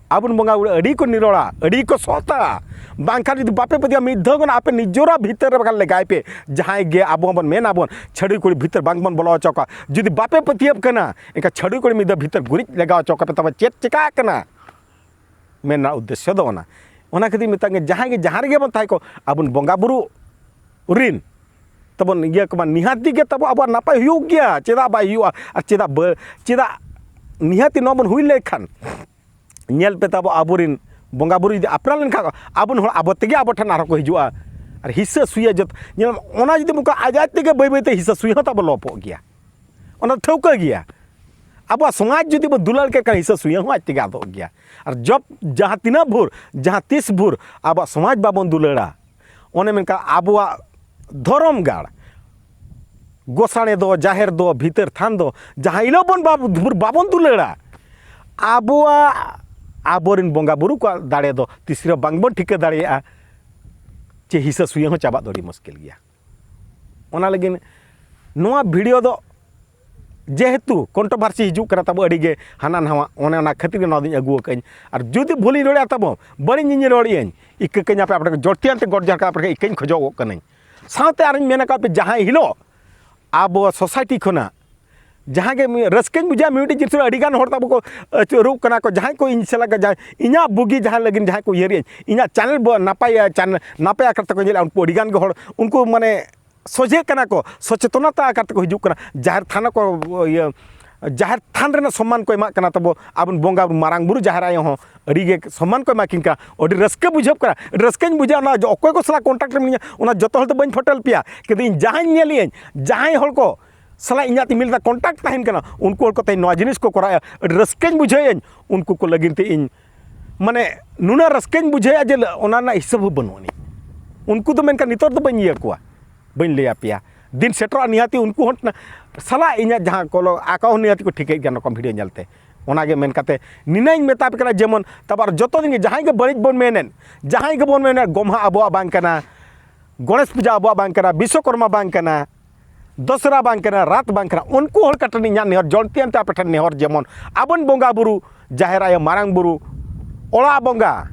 ᱟᱵᱚᱨᱮᱱ ᱵᱚᱸᱜᱟ ᱵᱩᱨᱩ ᱟᱹᱰᱤ ᱠᱚ ᱱᱤᱨᱚᱲᱟ, ᱟᱹᱰᱤ ᱠᱚ ᱥᱚᱛᱟ᱾ ᱵᱟᱝᱠᱷᱟᱱ ᱡᱩᱫᱤ ᱵᱟᱯᱮ ᱯᱟᱹᱛᱭᱟᱹᱜᱼᱟ, ᱢᱤᱫ ᱫᱷᱟᱣ ᱜᱟᱱ ᱟᱯᱮ ᱱᱤᱡᱚᱨᱟᱜ ᱵᱷᱤᱛᱟᱹᱨ ᱨᱮ ᱵᱟᱠᱷᱟᱱ ᱞᱮᱜᱟᱭ ᱯᱮ, ᱡᱟᱦᱟᱸᱭ ᱜᱮ ᱟᱵᱚ ᱦᱚᱸᱵᱚᱱ ᱢᱮᱱ ᱟᱵᱚᱱ ᱪᱷᱟᱹᱰᱩᱭ ᱠᱩᱲᱤ ᱵᱷᱤᱛᱟᱹᱨ ᱵᱟᱝᱵᱚᱱ ᱵᱚᱞᱚ ᱦᱚᱪᱚ ᱠᱚᱣᱟ᱾ ᱡᱩᱫᱤ ᱵᱟᱯᱮ ᱯᱟᱹᱛᱭᱟᱹᱜ ᱠᱟᱱᱟ, ᱮᱱᱠᱷᱟᱱ ᱪᱷᱟᱹᱰᱩᱭ ᱠᱩᱲᱤ ᱢᱤᱫ ᱫᱷᱟᱣ ᱵᱷᱤᱛᱟᱹᱨ ᱜᱩᱨᱤᱡ ᱞᱟᱜᱟᱣ ᱦᱚᱪᱚ ᱠᱚᱯᱮ, ᱛᱚᱵᱮ ᱪᱮᱫ ᱪᱮᱠᱟᱜ ᱠᱟᱱᱟ? ᱢᱮᱱ ᱨᱮᱱᱟᱜ ᱩᱫᱽᱫᱮᱥᱥᱚ ᱫᱚ ᱚᱱᱟ᱾ ᱚᱱᱟ ᱠᱷᱟᱹᱛᱤᱨ ᱢᱮᱛᱟᱜ ᱜᱮ, ᱡᱟᱦᱟᱸᱭ ᱜᱮ ᱡᱟᱦᱟᱸ ᱨᱮᱜᱮ ᱵᱚᱱ ᱛᱟᱦᱮᱸ ᱠᱚᱜ, ᱟᱵᱚᱱ ᱵᱚᱸᱜᱟ ᱵᱩᱨᱩ ᱨᱤᱱ ᱛᱟᱵᱚᱱ ᱤᱭᱟᱹ ᱠᱚᱢᱟ, ᱱᱤᱦᱟᱹᱛᱤ ᱜᱮ ᱛᱟᱵᱚ ᱟᱵᱚᱣᱟᱜ ᱱᱟᱯᱟᱭ ᱦᱩᱭᱩᱜ ᱜᱮᱭᱟ᱾ ᱪᱮᱫᱟᱜ ᱵᱟᱭ ᱦᱩᱭᱩᱜᱼᱟ? ᱟᱨ ᱪᱮᱫᱟᱜ ᱵᱟᱹ-, ᱪᱮᱫᱟᱜ ᱱᱤᱦᱟᱹᱛᱤ ᱱᱚᱣᱟ ᱵᱚᱱ ᱦᱩᱭ ᱞᱮᱠᱷᱟᱱ, ᱧᱮᱞ ᱯᱮ ᱛᱟᱵᱚ ᱟᱵᱚᱨᱤᱱ ᱵᱚᱸᱜᱟ ᱵᱩᱨᱩ ᱡᱩᱫᱤ ᱟᱯᱱᱟᱨ ᱞᱮᱱᱠᱷᱟᱱ, ᱟᱵᱚᱨᱮᱱ ᱦᱚᱲ ᱟᱵᱚ ᱛᱮᱜᱮ ᱟᱵᱚ ᱴᱷᱮᱱ ᱟᱨᱦᱚᱸ ᱠᱚ ᱦᱤᱡᱩᱜᱼᱟ᱾ ᱟᱨ ᱦᱤᱥᱟᱹ ᱥᱩᱭᱟᱹ ᱡᱚᱛ-, ᱧᱮᱞ, ᱚᱱᱟ ᱡᱩᱫᱤ ᱵᱚᱱ ᱠᱚ ᱟᱡ ᱟᱡ ᱛᱮᱜᱮ ᱵᱟᱹᱭ ᱵᱟᱹᱭ ᱛᱮ ᱦᱤᱥᱟᱹ ᱥᱩᱭᱟᱹ ᱦᱚᱸ ᱛᱟᱵᱚ ᱞᱚᱯᱚᱜ ᱜᱮᱭᱟ᱾ ᱚᱱᱟ ᱫᱚ ᱴᱷᱟᱹᱣᱠᱟᱹ ᱜᱮᱭᱟ᱾ ᱟᱵᱚᱣᱟᱜ ᱥᱚᱢᱟᱡᱽ ᱡᱩᱫᱤ ᱵᱚᱱ ᱫᱩᱞᱟᱹᱲ ᱠᱮᱫ ᱠᱷᱟᱱ, ᱦᱤᱥᱟᱹ ᱥᱩᱭᱟᱹ ᱦᱚᱸ ᱟᱡ ᱛᱮᱜᱮ ᱟᱫᱚᱜ ᱜᱮᱭᱟ᱾ ᱟᱨ ᱡᱚᱵ-, ᱡᱟᱦᱟᱸ ᱛᱤᱱᱟᱹᱜ ᱵᱷᱳᱨ, ᱡᱟᱦᱟᱸ ᱛᱤᱥ ᱵᱷᱳᱨ ᱟᱵᱚᱣᱟᱜ ᱥᱚᱢᱟᱡᱽ ᱵᱟᱵᱚᱱ ᱫᱩᱞᱟᱹᱲᱟ, ᱚᱱᱮ ᱢᱮᱱᱠᱷᱟᱱ ᱟᱵᱚᱣᱟᱜ ᱫᱷᱚᱨᱚᱢ ᱜᱟᱲ, ᱜᱚᱥᱟᱬᱮ ᱫᱚ, ᱡᱟᱦᱮᱨ ᱫᱚ, ᱵᱷᱤᱛᱟᱹᱨ ᱛᱷᱟᱱ ᱫᱚ, ᱡᱟᱦᱟᱸ ᱦᱤᱞᱳᱜ ᱵᱚᱱ ᱵᱟᱵ-, ᱵᱷᱳᱨ ᱵᱟᱵᱚᱱ ᱫᱩᱞᱟᱹᱲᱟ, ᱟᱵᱚᱣᱟᱜ, ᱟᱵᱚᱨᱮᱱ ᱵᱚᱸᱜᱟ ᱵᱩᱨᱩ ᱠᱚᱣᱟᱜ ᱫᱟᱲᱮ ᱫᱚ ᱛᱤᱥ ᱨᱮᱦᱚᱸ ᱵᱟᱝᱵᱚᱱ ᱴᱷᱤᱠᱟᱹ ᱫᱟᱲᱮᱭᱟᱜᱼᱟ᱾ ᱪᱮ ᱦᱤᱥᱟᱹ ᱥᱩᱭᱟᱹ ᱦᱚᱸ ᱪᱟᱵᱟᱜ ᱫᱚ ᱟᱹᱰᱤ ᱢᱩᱥᱠᱤᱞ ᱜᱮᱭᱟ᱾ ᱚᱱᱟ ᱞᱟᱹᱜᱤᱫ ᱱᱚᱣᱟ video ᱫᱚ ᱡᱮᱦᱮᱛᱩ controversy ᱦᱤᱡᱩᱜ ᱠᱟᱱᱟ ᱛᱟᱵᱚ ᱟᱹᱰᱤ ᱜᱮ ᱦᱟᱱᱟ ᱱᱟᱣᱟ, ᱚᱱᱮ ᱚᱱᱟ ᱠᱷᱟᱹᱛᱤᱨ ᱜᱮ ᱱᱚᱣᱟ ᱫᱚᱧ ᱟᱹᱜᱩ ᱟᱠᱟᱫᱟᱹᱧ᱾ ᱟᱨ ᱡᱩᱫᱤ ᱵᱷᱩᱞᱤᱧ ᱨᱚᱲᱮᱫᱼᱟ ᱛᱟᱵᱚ, ᱵᱟᱹᱲᱤᱡ ᱤᱧ ᱨᱚᱲᱮᱫᱼᱟᱹᱧ, ᱤᱠᱟᱹ ᱠᱟᱹᱧ ᱟᱯᱮ, ᱟᱯᱮ ᱴᱷᱮᱱ ᱡᱚᱲᱛᱤᱭᱟᱱ ᱛᱮ ᱜᱚᱰ ᱡᱚᱦᱟᱨ ᱠᱟᱜ ᱟᱯᱮ ᱴᱷᱮᱱ ᱤᱠᱟᱹᱧ ᱠᱷᱚᱡᱚᱜᱚᱜ ᱠᱟᱹᱱᱟᱹᱧ᱾ ᱥᱟᱶᱛᱮ ᱟᱨᱤᱧ ᱢᱮᱱ ᱟᱠᱟᱫ ᱯᱮ, ᱡᱟᱦᱟᱸᱭ ᱦᱤᱞᱳᱜ ᱟᱵᱚ society ᱠᱷᱚᱱᱟᱜ ᱡᱟᱦᱟᱸ ᱜᱮ ᱢᱤᱫ ᱨᱟᱹᱥᱠᱟᱹᱧ ᱵᱩᱡᱷᱟᱹᱣᱟ, ᱢᱤᱫᱴᱤᱡ ᱡᱤᱱᱤᱥ ᱨᱮ ᱟᱹᱰᱤ ᱜᱟᱱ ᱦᱚᱲ ᱛᱟᱵᱚ ᱠᱚ ᱟᱹᱪᱩᱨᱚᱜ ᱠᱟᱱᱟ ᱠᱚ, ᱡᱟᱦᱟᱸᱭ ᱠᱚ ᱤᱧ ᱥᱟᱞᱟᱜ ᱡᱟᱦᱟᱸᱭ ᱤᱧᱟᱹᱜ ᱵᱩᱜᱤ ᱡᱟᱦᱟᱸ ᱞᱟᱹᱜᱤᱫ ᱡᱟᱦᱟᱸᱭ ᱠᱚ ᱩᱭᱦᱟᱹᱨᱮᱫᱼᱟᱹᱧ, ᱤᱧᱟᱹᱜ channel ᱵᱚ ᱱᱟᱯᱟᱭᱟ, channel ᱱᱟᱯᱟᱭ ᱟᱠᱟᱨ ᱛᱮᱠᱚ ᱧᱮᱞᱟ, ᱩᱱᱠᱩ ᱟᱹᱰᱤ ᱜᱟᱱ ᱜᱮ ᱦᱚᱲ ᱩᱱᱠᱩ ᱢᱟᱱᱮ ᱥᱚᱡᱷᱮᱜ ᱠᱟᱱᱟ ᱠᱚ, ᱥᱚᱪᱮᱛᱚᱱᱚᱛᱟ ᱟᱠᱟᱨ ᱛᱮᱠᱚ ᱦᱤᱡᱩᱜ ᱠᱟᱱᱟ᱾ ᱡᱟᱦᱮᱨ ᱛᱷᱟᱱ ᱠᱚ, ᱤᱭᱟᱹ, ᱡᱟᱦᱮᱨ ᱛᱷᱟᱱ ᱨᱮᱱᱟᱜ ᱥᱚᱢᱢᱟᱱ ᱠᱚ ᱮᱢᱟᱜ ᱠᱟᱱᱟ ᱛᱟᱵᱚ᱾ ᱟᱵᱚ ᱵᱚᱸᱜᱟ ᱢᱟᱨᱟᱝ ᱵᱩᱨᱩ ᱡᱟᱦᱮᱨ ᱟᱭᱳ ᱦᱚᱸ ᱟᱹᱰᱤ ᱜᱮ ᱥᱚᱢᱢᱟᱱ ᱠᱚ ᱮᱢᱟ ᱠᱤᱱ ᱠᱟᱱᱟ᱾ ᱟᱹᱰᱤ ᱨᱟᱹᱥᱠᱟᱹ ᱵᱩᱡᱷᱟᱹᱜ ᱠᱟᱱᱟ, ᱟᱹᱰᱤ ᱨᱟᱹᱥᱠᱟᱹᱧ ᱵᱩᱡᱷᱟᱹᱣᱟ᱾ ᱚᱱᱟ ᱚᱠᱚᱭ ᱠᱚ ᱥᱟᱞᱟᱜ ᱠᱚᱱᱴᱟᱠᱴ ᱨᱮ ᱢᱤᱱᱟᱹᱧᱟ, ᱚᱱᱟ ᱡᱚᱛᱚ ᱦᱚᱲ ᱫᱚ ᱵᱟᱹᱧ ᱯᱷᱚᱴᱮᱞ ᱯᱮᱭᱟ, ᱠᱤᱱᱛᱩ ᱤᱧ ᱡᱟᱦᱟᱸᱧ ᱧᱮᱞᱮᱜᱼᱟᱹᱧ, ᱡᱟᱦᱟᱸᱭ ᱦᱚᱲ ᱠᱚ ᱥᱟᱞᱟᱜ ᱤᱧᱟᱹᱜ ᱛᱮ ᱢᱤᱫ ᱫᱷᱟᱣ ᱠᱚᱱᱴᱟᱠᱴ ᱛᱟᱦᱮᱱ ᱠᱟᱱᱟ, ᱩᱱᱠᱩ ᱦᱚᱲ ᱠᱚᱛᱮ ᱱᱚᱣᱟ ᱡᱤᱱᱤᱥ ᱠᱚ ᱠᱚᱨᱟᱣᱮᱫᱼᱟ, ᱟᱹᱰᱤ ᱨᱟᱹᱥᱠᱟᱹᱧ ᱵᱩᱡᱷᱟᱹᱣᱮᱫᱼᱟᱹᱧ᱾ ᱩᱱᱠᱩ ᱠᱚ ᱞᱟᱹᱜᱤᱫ ᱛᱮ ᱤᱧ, ᱢᱟᱱᱮ, ᱱᱩᱱᱟᱹᱜ ᱨᱟᱹᱥᱠᱟᱹᱧ ᱵᱩᱡᱷᱟᱹᱣᱮᱫᱼᱟ ᱡᱮ ᱚᱱᱟ ᱨᱮᱱᱟᱜ ᱦᱤᱥᱟᱹᱵ ᱦᱚᱸ ᱵᱟᱹᱱᱩᱜ ᱟᱹᱱᱤᱡ᱾ ᱩᱱᱠᱩ ᱫᱚ ᱢᱮᱱᱠᱷᱟᱱ ᱱᱤᱛᱚᱜ ᱫᱚ ᱵᱟᱹᱧ ᱤᱭᱟᱹ ᱠᱚᱣᱟ, ᱵᱟᱹᱧ ᱞᱟᱹᱭ ᱟᱯᱮᱭᱟ᱾ ᱫᱤᱱ ᱥᱮᱴᱮᱨᱚᱜᱼᱟ, ᱱᱤᱦᱟᱹᱛᱤ ᱩᱱᱠᱩ ᱦᱚᱸ ᱥᱟᱞᱟᱜ ᱤᱧᱟᱹᱜ ᱡᱟᱦᱟᱸ ᱠᱚᱞᱚ ᱟᱠᱚ ᱦᱚᱸ ᱱᱤᱦᱟᱹᱛᱤ ᱠᱚ ᱴᱷᱤᱠᱟᱹᱭᱮᱫ ᱜᱮᱭᱟ ᱱᱚᱣᱟ ᱠᱚ ᱵᱷᱤᱰᱤᱭᱳ ᱧᱮᱞᱛᱮ᱾ ᱚᱱᱟᱜᱮ ᱢᱮᱱ ᱠᱟᱛᱮ ᱱᱤᱱᱟᱹᱧ ᱢᱮᱛᱟ ᱯᱮ ᱠᱟᱱᱟ, ᱡᱮᱢᱚᱱ ᱛᱟᱵᱚ ᱟᱨ ᱡᱚᱛᱚ ᱫᱤᱱ ᱜᱮ ᱡᱟᱦᱟᱸᱭ ᱜᱮ ᱵᱟᱹᱲᱤᱡ ᱵᱚᱱ ᱢᱮᱱᱮᱫ, ᱡᱟᱦᱟᱸᱭ ᱜᱮᱵᱚᱱ ᱢᱮᱱᱮᱫ ᱜᱚᱢᱦᱟ ᱟᱵᱚᱣᱟᱜ ᱵᱟᱝ ᱠᱟᱱᱟ, ᱜᱚᱬᱮᱥ ᱯᱩᱡᱟ ᱟᱵᱚᱣᱟᱜ ᱵᱟᱝ ᱠᱟᱱᱟ, ᱵᱤᱥᱥᱚᱠᱚᱨᱢᱟ ᱵᱟᱝ ᱠᱟᱱᱟ, ᱫᱚᱥᱨᱟ ᱵᱟᱝ ᱠᱟᱱᱟ, ᱨᱟᱛ ᱵᱟᱝ ᱠᱟᱱᱟ, ᱩᱱᱠᱩ ᱦᱚᱲ ᱠᱟᱴᱷᱮᱱ ᱤᱧᱟᱹᱜ ᱱᱮᱦᱚᱨ, ᱡᱚᱞᱫᱤ ᱟᱱᱛᱮ ᱟᱯᱮ ᱴᱷᱮᱱ ᱱᱮᱦᱚᱨ, ᱡᱮᱢᱚᱱ ᱟᱵᱚᱱ ᱵᱚᱸᱜᱟ ᱵᱩᱨᱩ, ᱡᱟᱦᱮᱨ ᱟᱭᱳ, ᱢᱟᱨᱟᱝ ᱵᱩᱨᱩ, ᱚᱲᱟᱜ ᱵᱚᱸᱜᱟ,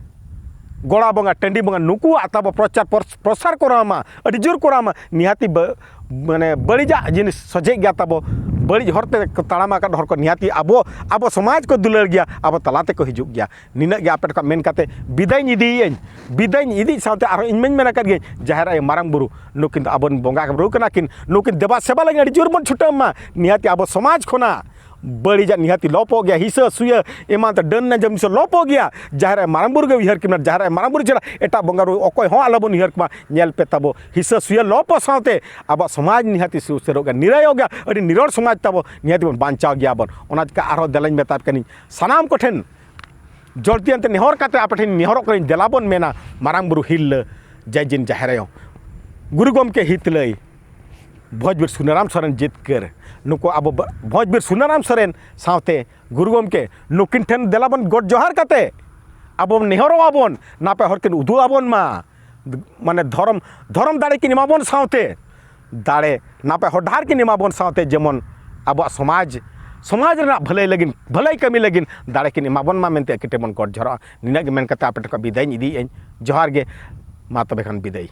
ᱜᱚᱲᱟ ᱵᱚᱸᱜᱟ, ᱴᱟᱺᱰᱤ ᱵᱚᱸᱜᱟ, ᱱᱩᱠᱩᱣᱟᱜ ᱛᱟᱵᱚ ᱯᱨᱚᱪᱟᱨ ᱯᱨᱚᱥ-, ᱯᱨᱚᱥᱟᱨ ᱠᱚᱨᱟᱣ ᱢᱟ, ᱟᱹᱰᱤ ᱡᱳᱨ ᱠᱚᱨᱟᱣ ᱢᱟ᱾ ᱱᱤᱦᱟᱹᱛᱤ ᱵᱟ-, ᱢᱟᱱᱮ ᱵᱟᱹᱲᱤᱡᱟᱜ ᱡᱤᱱᱤᱥ ᱥᱚᱡᱷᱮᱜ ᱜᱮᱭᱟ ᱛᱟᱵᱚ, ᱵᱟᱹᱲᱤᱡ ᱦᱚᱨ ᱛᱮ ᱠᱚ ᱛᱟᱲᱟᱢ ᱟᱠᱟᱫ ᱦᱚᱲ ᱠᱚ ᱱᱤᱦᱟᱹᱛᱤ ᱟᱵᱚ, ᱟᱵᱚ ᱥᱚᱢᱟᱡᱽ ᱠᱚ ᱫᱩᱞᱟᱹᱲ ᱜᱮᱭᱟ, ᱟᱵᱚ ᱛᱟᱞᱟ ᱛᱮᱠᱚ ᱦᱤᱡᱩᱜ ᱜᱮᱭᱟ᱾ ᱱᱤᱱᱟᱹᱜ ᱜᱮ ᱟᱯᱮ ᱴᱷᱮᱱ ᱠᱷᱚᱱ ᱢᱮᱱ ᱠᱟᱛᱮ ᱵᱤᱫᱟᱹᱭᱤᱧ ᱤᱫᱤᱭᱮᱫᱼᱟᱹᱧ᱾ ᱵᱤᱫᱟᱹᱭᱤᱧ ᱤᱫᱤ ᱥᱟᱶᱛᱮ ᱟᱨᱦᱚᱸ ᱤᱧ ᱢᱟᱧ ᱢᱮᱱ ᱟᱠᱟᱫ ᱜᱮ, ᱡᱟᱦᱮᱨ ᱟᱭᱳ, ᱢᱟᱨᱟᱝ ᱵᱩᱨᱩ, ᱱᱩᱠᱤᱱ ᱫᱚ ᱟᱵᱚᱨᱮᱱ ᱵᱚᱸᱜᱟ ᱵᱩᱨᱩ ᱠᱟᱱᱟ ᱠᱤᱱ, ᱱᱩᱠᱤᱱ ᱫᱮᱵᱟ ᱥᱮᱵᱟ ᱞᱟᱹᱜᱤᱫ ᱟᱹᱰᱤ ᱡᱳᱨ ᱵᱚᱱ ᱪᱷᱩᱴᱟᱹᱣ ᱢᱟ᱾ ᱱᱤᱦᱟᱹᱛᱤ ᱟᱵᱚ ᱥᱚᱢᱟᱡᱽ ᱠᱷᱚᱱᱟᱜ ᱵᱟᱹᱲᱤᱡᱟᱜ ᱱᱤᱦᱟᱹᱛᱤ ᱞᱚᱯᱚᱜ ᱜᱮᱭᱟ, ᱦᱤᱥᱟᱹ ᱥᱩᱭᱟᱹ ᱮᱢᱟᱱ ᱛᱮ ᱰᱟᱹᱱ ᱱᱟᱡᱚᱢ ᱥᱮ ᱞᱚᱯᱚᱜ ᱜᱮᱭᱟ᱾ ᱡᱟᱦᱮᱨ ᱟᱭᱳ, ᱢᱟᱨᱟᱝ ᱵᱩᱨᱩ ᱜᱮ ᱩᱭᱦᱟᱹᱨ ᱠᱤᱱᱟ, ᱡᱟᱦᱮᱨ ᱟᱭᱳ, ᱢᱟᱨᱟᱝ ᱵᱩᱨᱩ ᱪᱷᱟᱲᱟ ᱮᱴᱟᱜ ᱵᱚᱸᱜᱟ ᱵᱩᱨᱩ ᱚᱠᱚᱭ ᱦᱚᱸ ᱟᱞᱚᱵᱚᱱ ᱩᱭᱦᱟᱹᱨ ᱠᱚᱢᱟ᱾ ᱧᱮᱞ ᱯᱮ ᱛᱟᱵᱚ, ᱦᱤᱥᱟᱹ ᱥᱩᱭᱟᱹ ᱞᱚᱯᱚᱜ ᱥᱟᱶᱛᱮ ᱟᱵᱚᱣᱟᱜ ᱥᱚᱢᱟᱡᱽ ᱱᱤᱦᱟᱹᱛᱤ ᱥᱩᱥᱟᱹᱨᱚᱜ ᱜᱮᱭᱟ, ᱱᱤᱨᱟᱹᱭᱚᱜ ᱜᱮᱭᱟ, ᱟᱹᱰᱤ ᱱᱤᱨᱚᱲ ᱥᱚᱢᱟᱡᱽ ᱛᱟᱵᱚ ᱱᱤᱦᱟᱹᱛᱤ ᱵᱚᱱ ᱵᱟᱧᱪᱟᱣ ᱜᱮᱭᱟ ᱵᱚᱱ᱾ ᱚᱱᱟ ᱪᱤᱠᱟ ᱟᱨᱦᱚᱸ ᱫᱮᱞᱟᱧ ᱢᱮᱛᱟ ᱯᱮ ᱠᱟᱹᱱᱟᱹᱧ, ᱥᱟᱱᱟᱢ ᱠᱚᱴᱷᱮᱱ ᱡᱚᱞᱫᱤ ᱟᱱᱛᱮ ᱱᱮᱦᱚᱨ ᱠᱟᱛᱮ ᱟᱯᱮ ᱴᱷᱮᱱ ᱱᱮᱦᱚᱨᱚᱜ ᱠᱟᱹᱱᱟᱹᱧ, ᱫᱮᱞᱟ ᱵᱚᱱ ᱢᱮᱱᱟ, ᱢᱟᱨᱟᱝ ᱵᱩᱨᱩ ᱦᱤᱨᱞᱟᱹ, ᱡᱟᱭ ᱡᱤᱱ ᱡᱟᱦᱮᱨ ᱟᱭᱳ, ᱜᱩᱨᱩ ᱜᱚᱢᱠᱮ ᱦᱤᱛᱞᱟᱹᱭ, ᱵᱷᱚᱸᱡᱽᱵᱤᱨ ᱥᱩᱱᱟᱨᱟᱢ ᱥᱚᱨᱮᱱ ᱡᱤᱛᱠᱟᱹᱨ, ᱱᱩᱠᱩ ᱟᱵᱚ ᱵᱟ-, ᱵᱷᱚᱸᱡᱽᱵᱤᱨ ᱥᱩᱱᱟᱨᱟᱢ ᱥᱚᱨᱮᱱ ᱥᱟᱶᱛᱮ ᱜᱩᱨᱩ ᱜᱚᱢᱠᱮ, ᱱᱩᱠᱤᱱ ᱴᱷᱮᱱ ᱫᱮᱞᱟ ᱵᱚᱱ ᱜᱚᱰ ᱡᱚᱦᱟᱨ ᱠᱟᱛᱮ ᱟᱵᱚ ᱱᱮᱦᱚᱨᱚᱜ ᱟᱵᱚᱱ, ᱱᱟᱯᱟᱭ ᱦᱚᱨ ᱠᱤᱱ ᱩᱫᱩᱜ ᱟᱵᱚᱱ ᱢᱟ, ᱢᱟᱱᱮ ᱫᱷᱚᱨᱚᱢ, ᱫᱷᱚᱨᱚᱢ ᱫᱟᱲᱮ ᱠᱤᱱ ᱮᱢᱟ ᱵᱚᱱ ᱥᱟᱶᱛᱮ ᱫᱟᱲᱮ, ᱱᱟᱯᱟᱭ ᱦᱚᱨ ᱰᱟᱦᱟᱨ ᱠᱤᱱ ᱮᱢᱟ ᱵᱚᱱ ᱥᱟᱶᱛᱮ ᱡᱮᱢᱚᱱ ᱟᱵᱚᱣᱟᱜ ᱥᱚᱢᱟᱡᱽ, ᱥᱚᱢᱟᱡᱽ ᱨᱮᱱᱟᱜ ᱵᱷᱟᱹᱞᱟᱹᱭ ᱞᱟᱹᱜᱤᱫ, ᱵᱷᱟᱹᱞᱟᱹᱭ ᱠᱟᱹᱢᱤ ᱞᱟᱹᱜᱤᱫ ᱫᱟᱲᱮ ᱠᱤᱱ ᱮᱢᱟ ᱵᱚᱱ ᱢᱟ ᱢᱮᱱᱛᱮ ᱟᱹᱠᱤᱱ ᱴᱷᱮᱱ ᱵᱚᱱ ᱜᱚᱰ ᱡᱚᱦᱟᱨᱚᱜᱼᱟ᱾ ᱱᱤᱱᱟᱹᱜ ᱜᱮ ᱢᱮᱱ ᱠᱟᱛᱮ ᱟᱯᱮ ᱴᱷᱮᱱ ᱠᱷᱚᱱ ᱵᱤᱫᱟᱹᱭᱤᱧ ᱤᱫᱤᱭᱮᱫᱼᱟᱹᱧ᱾ ᱡᱚᱦᱟᱨ ᱜᱮ, ᱢᱟ ᱛᱚᱵᱮ ᱠᱷᱟᱱ ᱵᱤᱫᱟᱹᱭ᱾